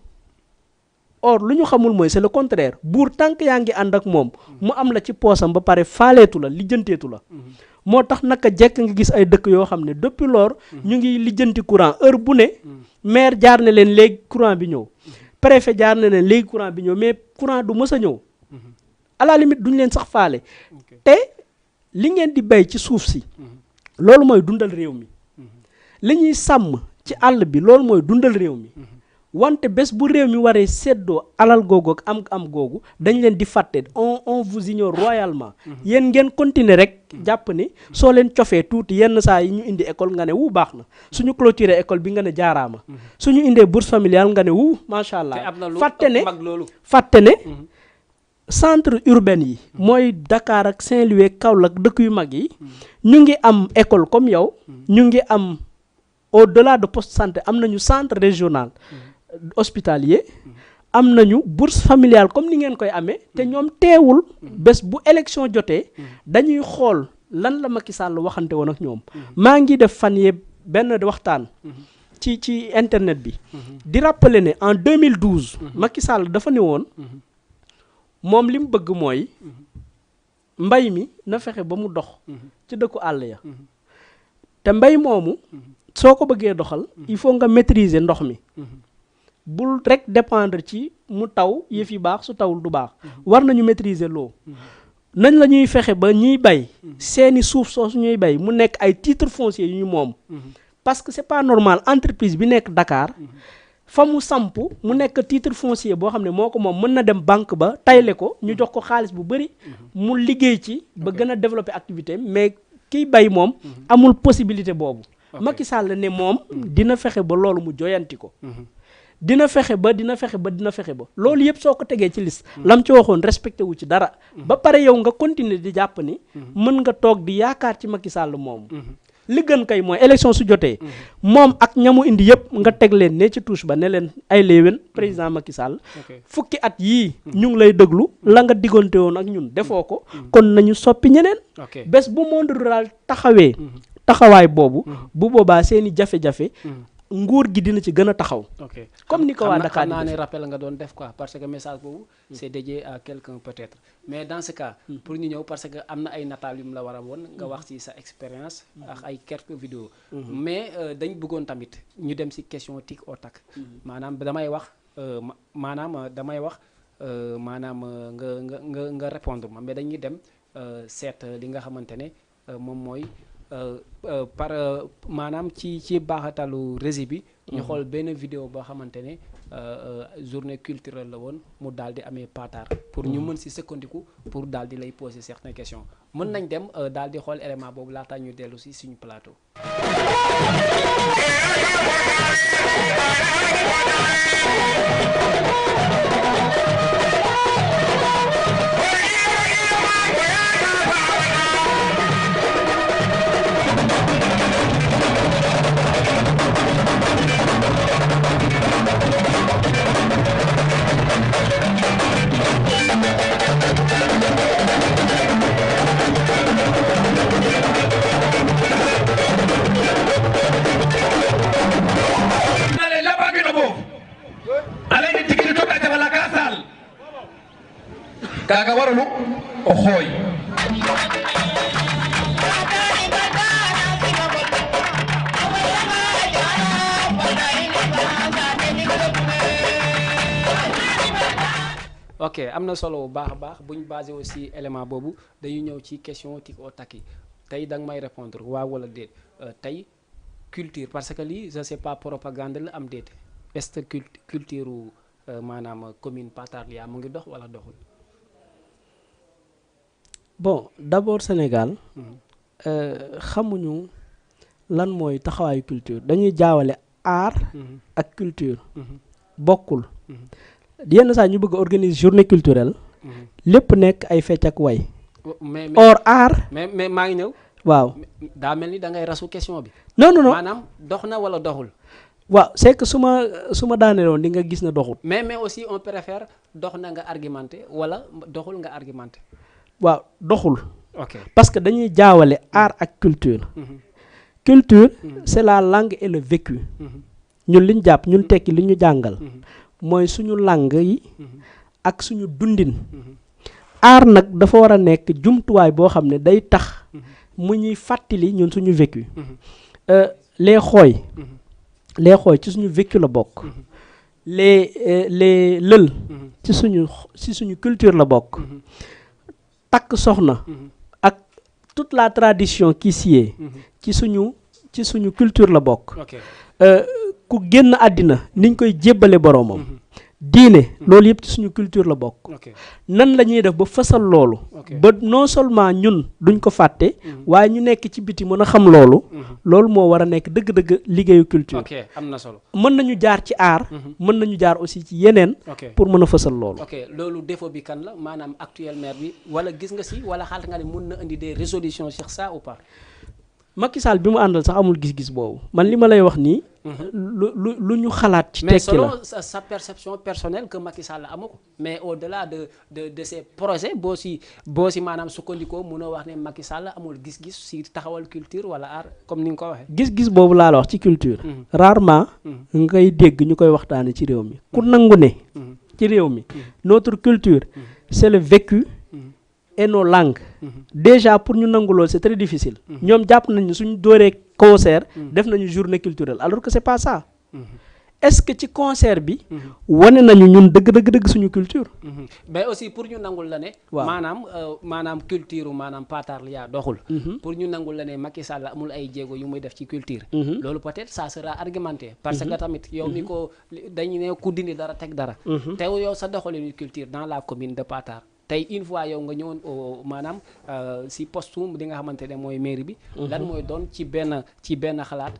or lu ñu xamul mooy c'est le contraire buur tànk yaa ngi ànd ak moom mu am la ci poosam ba pare faaleetu la lijjanteetu la moo tax naka jekk nga gis ay dëkk yoo xam ne depuis lors ñu ngi lijjanti courant heure bu ne maire jaar na leen léegi courant bi ñëw préfet jaar na leen léegi courant bi ñëw mais courant du mës a ñëw à la limite duñu leen sax faale te li ngeen di bay ci suuf si loolu mooy dundal réew mi li ñuy sàmm ci àll bi loolu mooy dundal réew mi wante bés bu réew mi waree séddoo alal googu ak am googu dañ leen di fàtte on vous ignore royalement yéen ngeen continuer rek jàpp ni soo leen cofee tuuti yenn saa yi ñu indi école nga ne wu baax na suñu clôturer école bi nga ne jaaraama suñu indee bourse familiale nga ne wu macha allah fàtte ne centre urbain yi mooy Dakar ak Saint-Louis ak Kaolack dëkk yu mag yi ñu ngi am école comme yow ñu ngi am au-delà de poste santé am nañu centre régional hospitalier am nañu bourse familiale comme ni ngeen koy amee te ñoom teewul bés bu élection jotee dañuy xool lan la Macky Sall waxante woon ak ñoom maa ngi def fan yee benn waxtaan ci internet bi di rappeler ne en 2012 Macky Sall dafa ne woon moom li mu bëgg mooy mbay mi na fexe ba mu dox ci dëkku àll ya te mbay moomu soo ko bëggee doxal il faut nga maîtriser ndox mi bul rek dépendre ci mu taw yëf yi baax su tawul du baax war nañu maîtriser l'eau nañ la ñuy fexe ba ñuy bay seeni suuf soosu ñuy bay mu nekk ay titres fonciers yu ñu moom parce que c'est pas normal entreprise bi nekk Dakar fa mu samp mu nekk titre foncier boo xam ne moo ko moom mën na dem banque ba tayle ko ñu jox ko xaalis bu bëri mu liggéey ci ba gën a développer activité mais kiy bay moom amul possibilité boobu Macky Sall ne moom dina fexe ba loolu mu joyanti ko dina fexe ba loolu yëpp soo ko tegee ci liste lam ci waxoon respecté wu ci dara ba pare yow nga continuer di jàpp ni mën nga toog di yaakaar ci Macky Sall moomu li gën kay mooy élection su jotee moom ak ñamu indi yëpp nga teg leen ne ci touche ba ne leen ay léewén président Macky Sall fukki at yii ñu ngi lay déglu la nga diggante woon ak ñun defoo ko kon nañu soppi ñeneen bés bu monde rural taxawee taxawaay boobu bu boobaa seeni jafe-jafe nguur gi dina ci gën a taxaw comme ni ko waa Dakar naa ne rappel nga doon def quoi parce que message boobu c'est dédié à quelqu'un peut-être mais dans ce cas pour ñu ñëw parce que am na ay nataal yu mu la war a woon nga wax ci sa expérience ak ay quelques vidéos mais dañ bëggoon tamit ñu dem ci question tic au tac maanaam damay wax nga répondre ma mais dañuy dem seet li nga xamante ne moom mooy maanaam ci baaxatalu régie bi ñu xool benn vidéo boo xamante ne journée culturelle la woon mu daal di amee patar pour ñu mën si sukkandiku pour daal di lay poser certaines questions mën nañ dem daal di xool élément boobu laata ñu dellu si suñu plateau. kaga waralu o xooy ok am na solo bu baax a baax bu ñu basé aussi élément boobu dañuy ñëw ci question tic au tac yi tey da nga may répondre waaw wala déet tey culture parce que lii je sais pas propagande la am déet est-ce que culture maanaam commune Patar Lia mu ngi dox wala doxul. bon d'abord Sénégal xamuñu lan mooy taxawaayu culture dañuy jaawale art ak culture bokkul yenn saa ñu bëgg a organiser journée culturelle lépp nekk ay fecc ak way mais or art mais maa ngi ñëw waaw daa mel ni da ngay rasu question bi. non maanaam dox na wala doxul. waaw c'est que su ma daaneeloon di nga gis ne doxul. mais aussi on préfère dox na nga argumenté wala doxul nga argumenté. waaw doxul. ok parce que dañuy jaawale art ak culture. culture c'est la langue et le vécu. ñun li ñu jàpp ñun tekki li ñu jàngal. mooy suñu langue yi. ak suñu dundin. art nag dafa war a nekk jumtuwaay boo xam ne day tax. mu ñuy fàttali ñun suñu vécu. les xooy ci suñu vécu la bokk. les lël. ci suñu culture la bokk. takk soxna. ak toute la tradition qui s'y est. ci suñu culture la bokk. ku génn àddina niñ koy jébbale boroomam. diine loolu yëpp ci suñu culture la bokk. nan la ñuy def ba fësal loolu. ba non seulement ñun duñ ko fàtte. waaye ñu nekk ci biti mën a xam loolu. loolu moo war a nekk dëgg-dëgg liggéeyu culture. ok am na solo. mën nañu jaar ci art. mën nañu jaar aussi ci yeneen. pour mën a fësal loolu. ok loolu défaut bi kan la maanaam actuel maire bi wala gis nga si wala xalaat nga ne mën na indi des résolutions sur ça ou pas. Macky Sall bi mu àndal sax amul gis-gis boobu man li ma lay wax nii. lu ñu xalaat ci tekki la mais selon sa perception personnelle que Macky Sall amu ko mais au-delà de ces projets boo si maanaam sukkandikoo mënoo wax ne Macky Sall amul gis-gis si taxawal culture wala art comme ni nga ko waxee. gis-gis boobu laa la wax ci culture. rarement ngay dégg ñu koy waxtaane ci réew mi ku nangu ne. ci réew mi notre culture c'est le vécu. et nos langues. Déjà pour ñu nangu loolu c'est très difficile. ñoom jàpp nañu suñu dooree concert. def nañu journée culturelle alors que c'est pas ça. est-ce que ci concert bi. wane nañu ñun dëgg suñu culture. mais aussi pour ñu nangul la ne. waaw maanaam culture maanaam patarliya doxul. pour ñu nangul la ne Macky Sall amul ay jéego yu muy def ci culture. loolu peut-être ça sera argumenté. parce que tamit yow mi ko dañu ne ku dindi dara teg dara. te yow sa doxalinu culture dans la commune de Patar. tey une fois yow nga ñëwoon maanaam si postum di nga xamante ne mooy mairie bi. lan mooy doon ci benn xalaat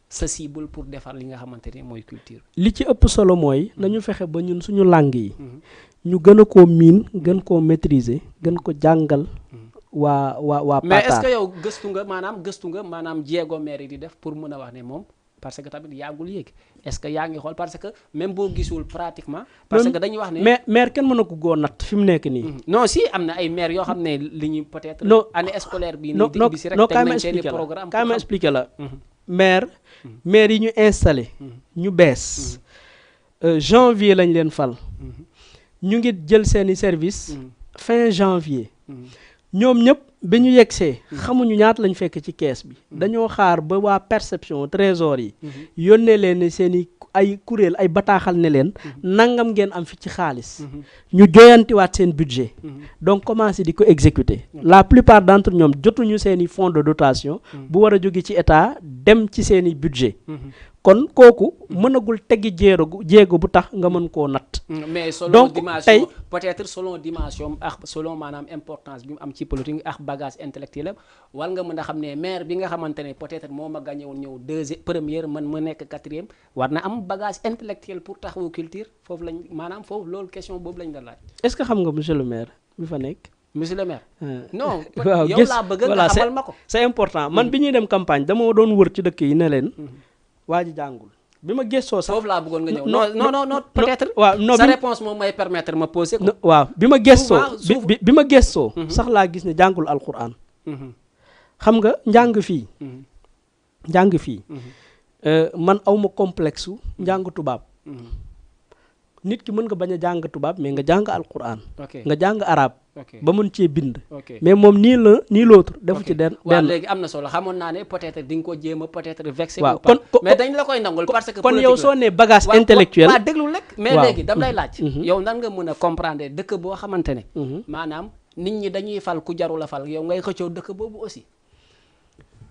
sa cible pour defar li nga xamante ne mooy culture. li ci ëpp solo mooy nañu fexe ba ñun suñu langue yi. ñu gën a koo miin gën koo maîtriser gën ko jàngal. waa Patar mais est-ce que yow gëstu nga maanaam jéego mairie di def pour mën a wax ne moom. parce que tamit yàggul yéeg est-ce que yaa ngi xool parce que même boo gisul pratiquement. parce que dañuy wax ne. mais maire kenn mën na ko góor natt fi mu nekk nii. non si am na ay maire yoo xam ne li ñu peut-être. non année scolaire bii. nii di si rek teg nañ seen i programme kaay ma expliqué la maire yi ñu installé. ñu bees. janvier lañ leen fal. ñu ngi jël seeni service fin janvier. ñoom ñëpp ba ñu yegsee xamuñu ñaata lañ fekk ci kees bi dañoo xaar ba waa perception trésor yi yónnee leen seen i ay kuréel ay bataaxal ne leen nangam ngeen am fi ci xaalis ñu joyantiwaat seen budget donc commencé di ko exécuter la plupart d'entre ñoom jotuñu seen i fonds de dotation bu war a jóge ci état dem ci seen i budget kon kooku mënagul teggi jéego bu tax nga mën koo natt. mais selon dimension peut-être selon dimension ak selon maanaam importance bi mu am ci politique ak bagage intellectuel war nga mën a xam ne maire bi nga xamante ne peut-être moo ma gagné woon ñëw première man ma nekk quatrième war na am bagage intellectuel pour taxawu culture foofu lañ maanaam foofu loolu question boobu lañ la laaj. est-ce que xam nga monsieur le maire bi fa nekk. monsieur le maire. non waaw yow laa bëgg nga xamal ma ko. c'est important man bi ñuy dem campagne dama doon wër ci dëkk yi ne leen. waa ji jàngul bi ma gëstoo sax foofu laa bëggoon nga ñëw non peut-être waaw non sa réponse moom may permettre ma poser ko waaw bi ma gëstoo sax laa gis ne jàngul alquran xam nga njàng fii man awma complexe njàng tubaab nit ki mën nga bañ a jàng tubaab mais nga jàng alquran nga jàng arabe ba mën cee bind mais moom nii l'autre defu ci benn waaw léegi am na solo xamoon naa ne peut-être di nga ko jéem a peut-être vexé waaw mais dañ la koy nangul parce que kon yow soo nee bagage intellectuel waaw déglu rek mais léegi dam lay laaj yow nan nga mën a comprendre dëkk boo xamante ne maanaam nit ñi dañuy fal ku jarul a fal yow ngay xëccoo dëkk boobu aussi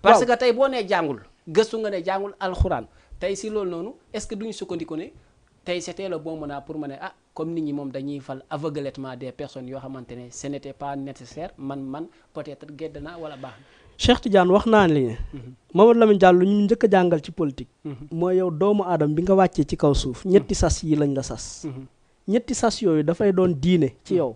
parce que tey boo nee jàngul gëstu nga ne jàngul alxuraan tey si loolu noonu est-ce que duñu sukkandiku ne tey c'était le bon moment pour ma ne comme nit ñi moom dañuy fal aveuglément des personnes yoo xamante ne ce n'était pas nécessaire man peut-être gedd naa wala baax na. Cheikh Tidiane wax naa li ne Mamadou Lamine Diallo ñu njëkk a jàngal ci politique mooy yow doomu aadama bi nga wàccee ci kaw suuf ñetti sas yi lañ la sas ñetti sas yooyu dafay doon diine ci yow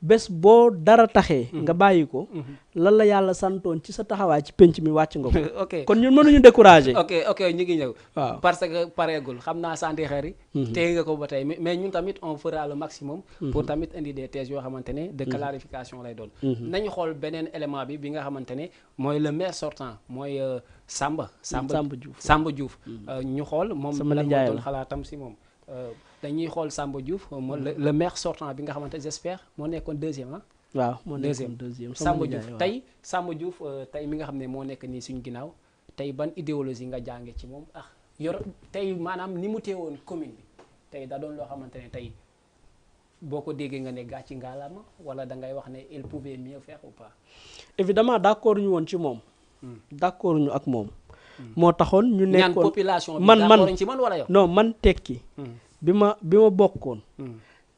bés boo dara taxee nga bàyyi ko lan la yàlla santoon ci sa taxawaay ci penc mi wàcc nga ko ok kon ñun mënuñu décourager ok ñu ngi ñëw waaw parce que pareegul xam naa santi xeer yi téye nga ko ba tey mais ñun tamit on fera le maximum pour tamit indi des thèses yoo xamante ne de clarification lay doon nañu xool beneen élément bi nga xamante ne mooy le maire sortant mooy Samba Diouf ñu xool moom lan moo doon xalaatam si moom dañuy xool Samba Diouf le maire sortant bi nga xamante j'espère moo nekkoon deuxième waaw moo nekkoon deuxième Samba Diouf Samba Diouf tey mi nga xam ne moo nekk nii suñu ginnaaw tey ban idéologie nga jànge ci moom yor tey maanaam ni mu teewoon commune bi tey da doon loo xamante ne tey boo ko déggee nga ne gàcci ngaalaama wala da ngay wax ne il pouvait mieux faire ou pas. Évidemment d'accord ñu woon ci moom. d'accord ñu ak moom. moo taxoon ñu nekkoon ñaan population bi d'accord ci man wala yow. non man tekki. bi ma bokkoon.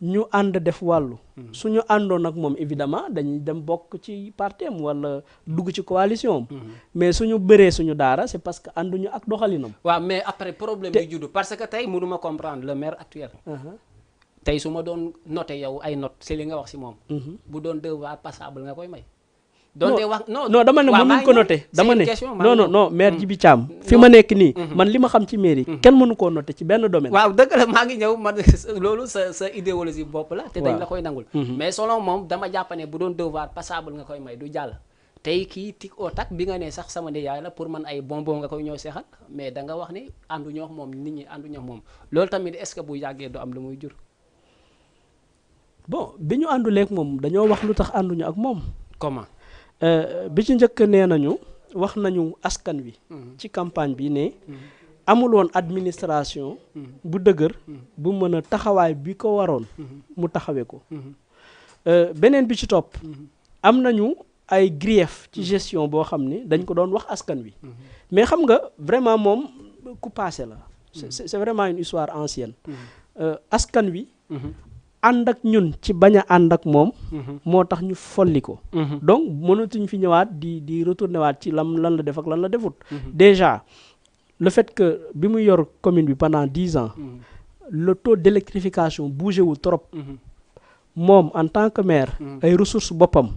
ñu ànd def wàllu. suñu àndoon ak moom évidemment dañuy dem bokk ci parti am wala dugg ci coalition am. mais suñu bëree suñu daara c'est parce que ànduñu ak doxalinam. waaw mais après problème bi juddu parce que tey mënuma comprendre le maire actuel. tey su ma doon noté yow ay note si li nga wax si moom. bu doon devoir passable nga koy may. doonte wax non dama ne mënuñ ko noté dama ne non maire Djibi Thiam fi ma nekk nii man li ma xam ci mairie kenn mënu koo noté ci benn domaine. waaw dëgg la maa ngi ñëw man loolu sa idéologie bopp la te dañ la koy nangul mais selon moom dama jàpp ne bu doon devoir passable nga koy may du jàll tey kii tic au tac bi nga ne sax sama nijaay la pour man ay bonbon nga koy ñëw seexal mais da nga wax ni ànduñoo moom nit ñi ànduñoo moom loolu tamit est-ce que bu yàggee du am lu muy jur. bon bi ñu ànduleeg moom dañoo wax lu tax ànduñu ak moom. comment. bi ci njëkk nee nañu wax nañu askan wi. ci campagne bi ne. amul woon administration. bu dëgër. bu mën a taxawaay bi ko waroon. mu taxawee ko. beneen bi ci topp. am nañu ay grief ci gestion boo xam ne dañ ko doon wax askan wi. mais xam nga vraiment moom ku passé la. c'est vraiment une histoire ancienne. askan wi. ànd ak ñun ci bañ a ànd ak moom. moo tax ñu folli ko. donc mënatuñ fi ñëwaat di retourner waat ci lan la def ak lan la defut. déjà le fait que bi mu yor commune bi pendant 10 ans. le taux d'électrification bougé wul trop. moom en tant que maire. ay ressources boppam.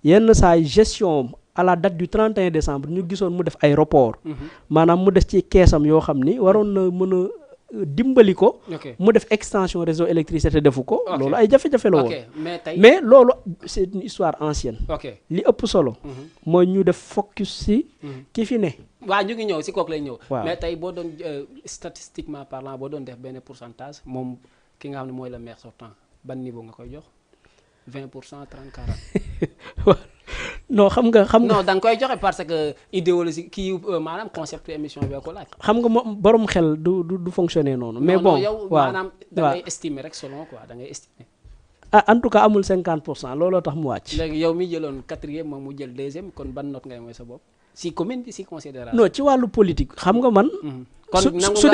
yenn saa gestion à la date du 31 décembre ñu gisoon mu def ay report. maanaam mu def ci keesam yoo xam ni waroon na mën a. dimbali ko mu def extension réseau électricité defu ko loolu ay jafe-jafe la woon mais loolu c'est une histoire ancienne li ëpp solo mooy ñu def focus ci ki fi ne waaw ñu ngi ñëw ci kooku lay ñëw mais tey boo doon statistiquement parlant boo doon def benn pourcentage moom ki nga xam ne mooy le maire sortant ban niveau nga koy jox 20% 30 40 non xam nga non da nga koy joxe parce que idéologie kii maanaam concept émission bi ko laaj. xam nga moom borom xel du fonctionner noonu. mais bon yow maanaam da ngay estimer rek selon quoi da ngay estimer. en tout cas amul 50% looloo tax mu wàcc. léegi yow mi jëloon 4e moom mu jël 2e kon ban note ngay mooy sa bopp si commune bi si considération. non ci wàllu politique xam nga man. kon su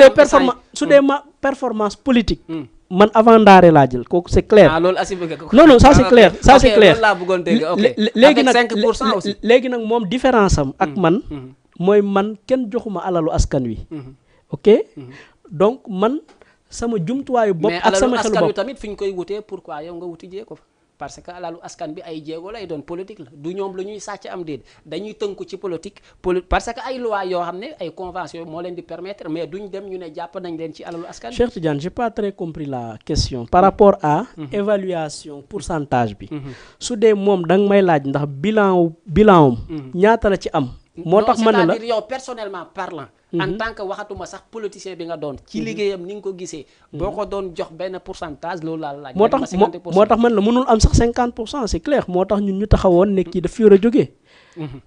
dee performance politique. man avant Ndaare laa jël kooku c'est clair. loolu assuré nga ko. non ça c'est clair ça c'est clair. loolu laa bëggoon dégg ok léegi nag 5% aussi. léegi nag moom différence am ak man. mooy man kenn joxuma alalu askan wi. ok donc man sama jumtuwaayu bopp. ak sama xelu bopp mais alalu askan wi tamit fi ñu koy wutee pourquoi yow nga wuti jee ko fa. parce que alalu askan bi ay jéego lay doon politique la du ñoom la ñuy sàcc am déet dañuy tënku ci politique parce que ay loi yoo xam ne ay convention moo leen di permettre mais duñ dem ñu ne jàpp nañ leen ci alalu askan bi. Cheikh Tidiane j'ai pas très compris la question par rapport à évaluation pourcentage bi su dee moom da nga may laaj ndax bilan ñaata la ci am moo tax ma ne la c'est-à-dire yow personnellement parlant en tant que waxatuma sax politicien bi nga doon ci liggéeyam ni nga ko gisee boo ko doon jox benn pourcentage loolu laa laaj moo tax man la mënul am sax 50% c'est clair moo tax ñun ñu taxawoon ne kii daf fi war a jógee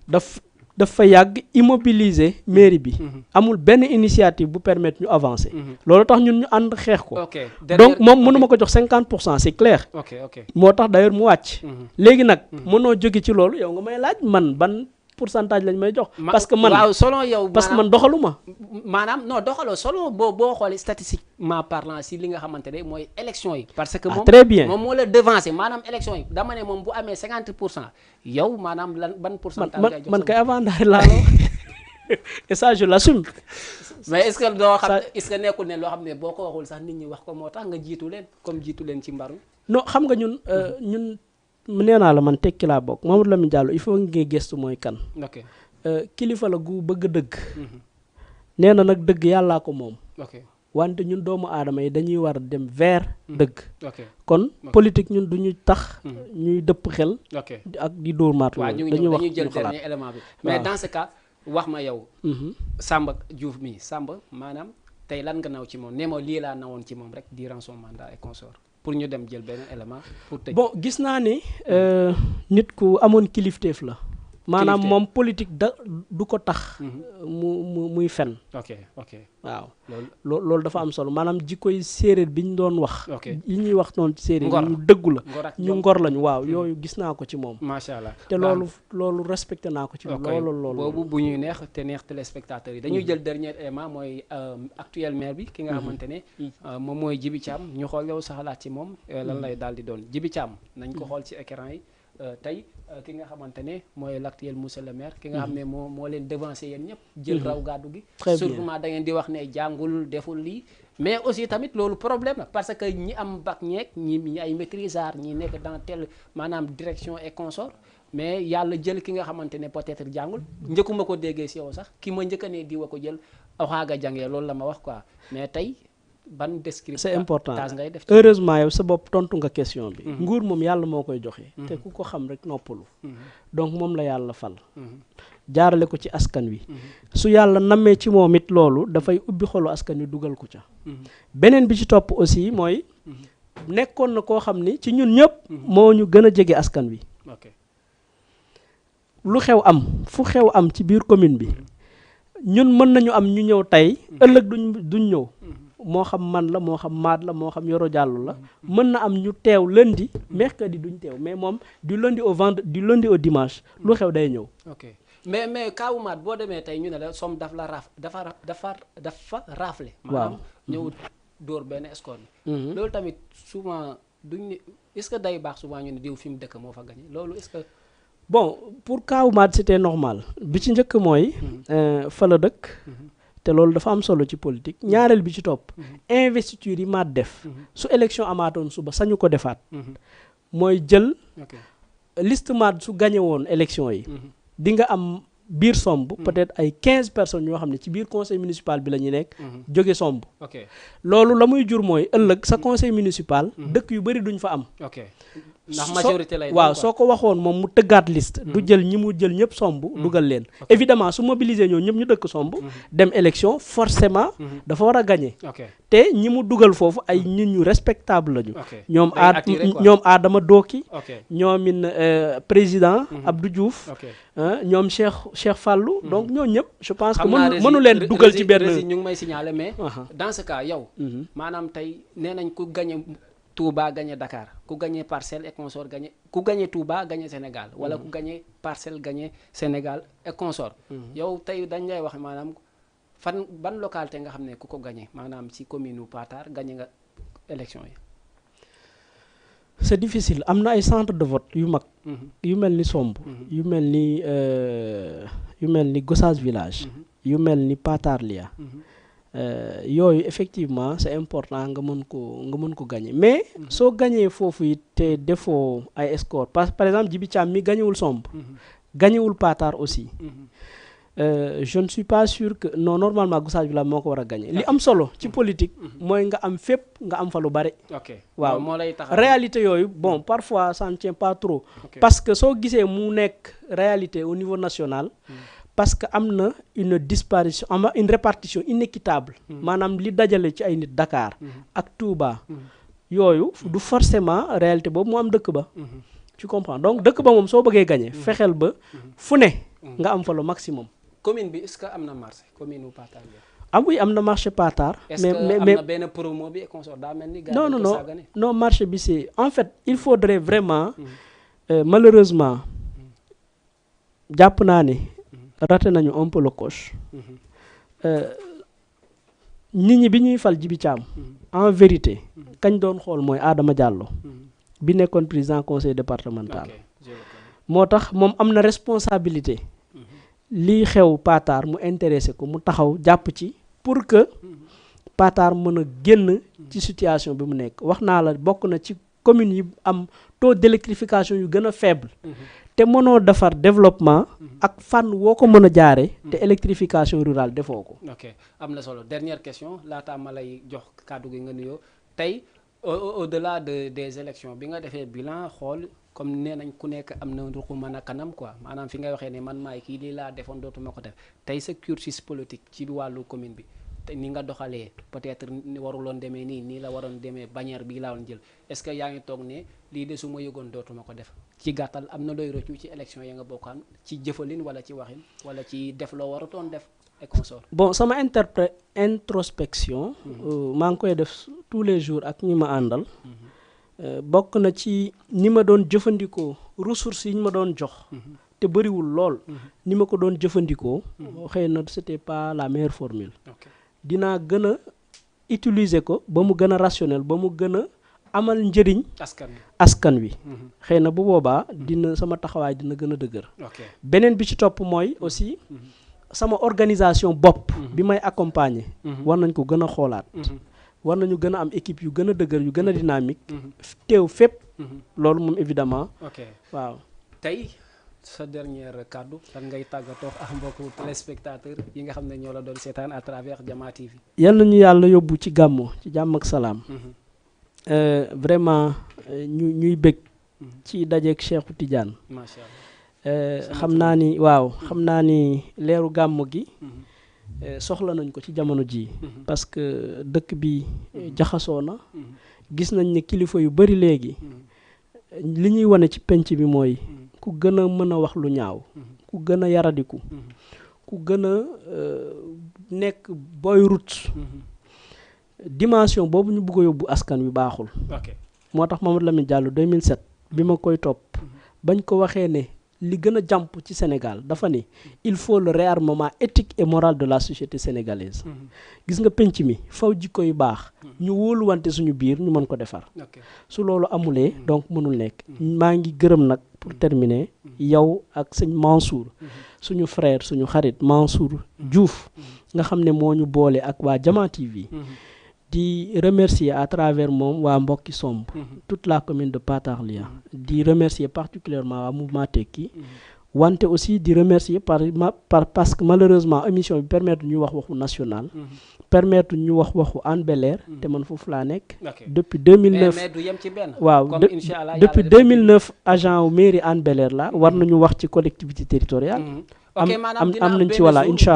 daf fa yàgg immobiliser mairie bi amul benn initiative bu permettre ñu avancer loolu tax ñun ñu ànd xeex ko donc moom mënuma ko jox 50% c'est clair moo tax d'ailleurs mu wàcc léegi nag mënoo jóge ci loolu yow nga may laaj man ban pourcentage lañ may jox parce que man waaw selon yow parce que man doxaluma maanaam non doxaloo selon boo xoolee statistiquement parlant si li nga xamante ne mooy élection yi parce que moom très bien moom moo la devancé maanaam élection yi dama ne moom bu amee 50% yow maanaam lan ban pourcentage ngay jox man kay avant Ndaare laa et ça je l'assume mais est-ce que doo xam est-ce que nekkul ne loo xam ne boo ko waxul sax nit ñi wax ko moo tax nga jiitu leen comme jiitu leen ci mbaru non xam nga ñun nee naa la man tekki laa bokk Mamadou Lamine Diallo il faut nga gëstu mooy kan. ok kilifa la gu bëgg dëgg. nee na nag dëgg yàllaa ko moom. ok wante ñun doomu aadama yi dañuy war a dem vers dëgg. ok kon politique ñun duñu tax. ñuy dëpp xel. ok ak di dóor maatu. waaw ñu ngi ñëw dañuy jël dernier élément bi. mais dans ce cas wax ma yow. Samba Diouf mi Samba maanaam tey lan nga naw ci moom nee ma lii laa nawoon ci moom rek durant son mandat et consort pour ñu dem jël benn élément pour tëj. bon gis naa ni nit ku amoon kilifteef la. maanaam moom politique du ko tax. muy fen. ok ok waaw loolu dafa am solo maanaam jikkoy séeréer bi ñu doon wax. yi ñuy wax noonu ci séeréer ñu dëggu la. ñu ngor lañu waaw yooyu gis naa ko ci moom. macha allah te loolu respecté naa ko ci moom. loolu boobu bu ñuy neex te neex téléspectateurs yi dañuy jël dernier élément mooy actuel maire bi ki nga xamante ne moom mooy Djiby Thiam ñu xool yow sa xalaat ci moom lan lay daal di doon Djiby Thiam nañ ko xool ci écran yi. tey ki nga xamante ne mooy l'actuel monsieur le maire ki nga xam ne moo leen devancé yéen ñëpp jël raw gàddu gi surtout da ngeen di wax ne jàngul deful lii mais aussi tamit loolu problème la parce que ñi am bac ñeeg ñi ay maîtrisards ñi nekk dans tel maanaam direction et consort mais yàlla jël ki nga xamante ne peut-être jàngul njëkkuma ko déggee si yow sax ki ma njëkka ne diwa ko jël waxaaga jàngee loolu la ma wax quoi mais tey ban description c'est important ngay def heureusement yow sa bopp tontu nga question bi. nguur moom yàlla moo koy joxe. te ku ko xam rek noppalu. donc moom la yàlla fal. jaarale ko ci askan wi. su yàlla nammee ci moom it loolu dafay ubbi xolu askan wi dugal ko ca. beneen bi ci topp aussi mooy. nekkoon na koo xam ni ci ñun ñëpp. moo ñu gën a jege askan wi. lu xew am fu xew am ci biir commune bi. ñun mën nañu am ñu ñëw tey ëllëg duñ ñëw. moo xam man la moo xam maat la moo xam Yoro Diallo la mën na am ñu teew lundi mercredi duñ teew mais moom du lundi au dimanche lu xew day ñëw. ok mais kaawu maat boo demee tey ñu ne la somme dafa rafle. maanaam ñëw dóor benn score bi. loolu tamit souvent duñ ne est-ce que day baax souvent ñu ne diw fi mu dëkk moo fa gagné loolu est-ce que. bon pour kaawu maat c'était normal bi ci njëkk mooy. fa la dëkk. te loolu dafa am solo ci politique ñaareel bi ci topp investiture yi maat def su élection amaatoon suba sañu ko defaat mooy jël liste maat su gagné woon élection yi di nga am biir somb peut-être ay 15 personnes yoo xam ne ci biir conseil municipal bi la ñu nekk jóge somb loolu la muy jur mooy ëllëg sa conseil municipal dëkk yu bëri duñ fa am ndax majorité lay waaw soo ko waxoon moom mu tëggaat liste du jël ñi mu jël ñëpp somb dugal leen évidemment su mobiliser ñoo ñëpp ñu dëkk somb dem élection forcément dafa war a gagner te ñi mu dugal foofu ay nit ñu respectable lañu ñoom Adama Doki ñoomin président Abdou Diouf ñoom Cheikh Fallou donc ñoo ñëpp je pense que mënu leen dugal ci benn ñu ngi may signaler mais dans ce cas yow maanaam tey nee nañ ku gagner Touba gagné Dakar ku gagné Parcelles et consort gagné ku gagné Touba gagné Sénégal wala ku gagné Parcelles gagné Sénégal et consort yow tey dañ lay wax maanaam ban localité nga xam ne ku ko gagné maanaam ci commune u Patar gagné nga élection yi. c'est difficile am na ay centre de vote yu mag. yu mel ni Somb. yu mel ni Gossas village. yu mel ni Patar Lia. yooyu effectivement c'est important nga mën ko gagner mais soo gagné foofu it te defoo ay score par exemple Djiby Thiam mi gagnewul Somb gagnewul Patar aussi je ne suis pas sûr que non normalement Gossas village moo ko war a gagner li am solo ci politique mooy nga am fépp nga am fa lu bari waaw réalité yooyu bon parfois ça ne tient pas trop parce que soo gisee mu nekk réalité au niveau national parce que am na une disparition am une répartition inéquitable maanaam li dajale ci ay nit Dakar ak Touba yooyu du forcément réalité boobu moo am dëkk ba tu comprends donc dëkk ba moom soo bëggee gagner fexeel ba fu ne nga am fa le maximum. commune bi est-ce que am na marché commune u Patar oui am na marché Patar. mais am na benn promo bi consort daa mel ni non marché bi c'est en fait il faudrait vraiment malheureusement jàpp naa ne raté nañu un peu le coche nit ñi bi ñuy fal Djiby Thiam en vérité kañ doon xool mooy Adama Diallo bi nekkoon président conseil départemental moo tax moom am na responsabilité lii xew Patar mu intéressé ko mu taxaw jàpp ci pour que Patar mën a génn ci situation bi mu nekk wax naa la bokk na ci communes yi am taux d'électrification yu gën a faible te mënoo defar développement ak fànn woo ko mën a jaare te électrification rurale defoo ko. ok am na solo dernière question laataa ma lay jox kàddu gi nga nuyoo tey au-delà des élections bi nga defee bilan xool comme nee nañ ku nekk am na ruqu mën a kanam quoi maanaam fi ngay waxee ne man maay kii lii laa defoon dootuma ko def tey sa cursus politique ci wàllu commune bi te ni nga doxalee peut-être waruloon demee nii la waroon demee bannière bii laa woon jël est-ce que yaa ngi toog ne lii de su ma yëgoon dootuma ko def ci gàttal am na looy rëccu ci élection ya nga bokkaan ci jëfalin wala ci waxin wala ci def loo warutoon def et consort. bon sama introspection maa ngi koy def tous les jours ak ñi ma àndal bokk na ci ni ma doon jëfandikoo ressources yi ñu ma doon jox te bëriwul lool ni ma ko doon jëfandikoo xëy na c'était pas la meilleure formule dinaa gën a utiliser ko ba mu gën a rationnel ba mu gën a amal njëriñ askan wi xëy na bu boobaa dina sama taxawaay dina gën a dëgër beneen bi ci topp mooy aussi sama organisation bopp bi may accompagner war nañ ko gën a xoolaat war nañu gën a am équipe yu gën a dëgër yu gën a dynamique teew fépp loolu moom évidemment waaw tey sa dernière kàddu lan ngay tàggatoo ak mbokku téléspectateur yi nga xam ne ñoo la doon seetaan à travers Jama TV. yal nañu yàlla yóbbu ci gàmmu ci jàmm ak salaam vraiment ñuy bëgg ci dajeek Cheikhou Tidiane macha allah xam naa ni leeru gàmmu gi soxla nañ ko ci jamono ji parce que dëkk bi jaxasoo na gis nañ ne kilifa yu bari léegi li ñuy wane ci penc bi mooy ku gën a mën a wax lu ñaaw ku gën a yaradiku ku gën a nekk booy route dimension boobu ñu bëgg a yóbbu askan wi baaxul moo tax Mamadou Lamine Diallo 2007 bi ma koy topp bañ ko waxee ne li gën a jàmp ci Sénégal dafa ne il faut le réarmement éthique et moral de la société sénégalaise gis nga penc mi faw jikko yu baax ñu wóoluwante suñu biir ñu mën ko defar su loolu amulee donc mënul nekk maa ngi gërëm nag pour terminer yow ak sëñ Mansour suñu frère suñu xarit Mansour Diouf nga xam ne moo ñu boole ak waa Jama TV di remercier à travers moom waa Mbokki Somb toute la commune de Patarlia di remercier particulièrement waa Mouvement Tekki wante aussi di remercier parce que malheureusement émission bi permettre ñu wax waxu national permettre ñu wax waxu Hann Bel-Air te man foofu laa nekk depuis 2009 mais du yem ci benn waaw depuis 2009 agent wu mairie Hann Bel-Air la war nañu wax ci collectivité territoriale am nañ ci voilà incha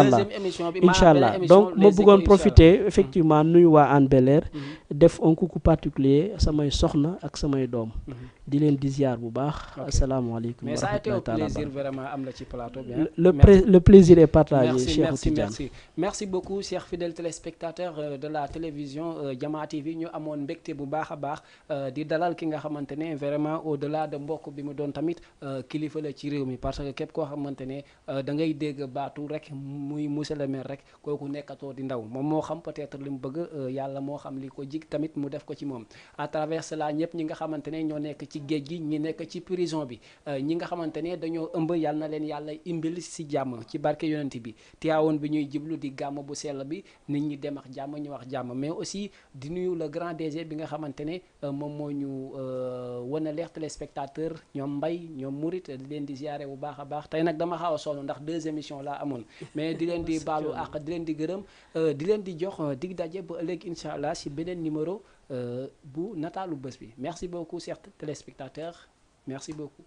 allah donc ma bëggoon profiter effectivement nuyu waa Hann Bel-Air def un coucou particulier samay soxna ak samay doom di leen di ziar bu baax asalaamaaleykum mais ça a été un plaisir vraiment am la ci plateau bien le plaisir est partagé Cheikhou Tidiane merci beaucoup chers fidèles téléspectateurs de la télévision Jama TV ñu amoon mbégte bu baax a baax di dalal ki nga xamante ne vraiment au delà de mbokk bi mu doon tamit kilifa la ci réew mi parce que képp koo xamante ne da ngay dégg baatu rek muy monsieur le maire rek kooku nekkatoo di ndaw moom moo xam peut-être li mu bëgg yàlla moo xam li ko jig tamit mu def ko ci moom à travers cela ñëpp ñi nga xamante ne ñoo nekk ci géej gi ñi nekk ci prison bi ñi nga xamante ne dañoo ëmb yàlla na leen yàlla imbil si jàmm ci barke yonent bi Tiwaawoon bi ñuy jiblu di gàmm bu sell bi nit ñi dem ak jàmm ñu wax jàmm mais aussi di nuyu le grand DG bi nga xamante ne moom moo ñu wan a leer téléspectateur ñoom Mbay ñoom Murit di leen di ziare bu baax a baax tey nag dama xaw a sonn ndax 2 émissions laa amoon mais di leen di baalu àq di leen di gërëm di leen di jox dig daje ba ëllëg incha allah si beneen numéro bu nataalu bés bi merci beaucoup chers téléspectateurs merci beaucoup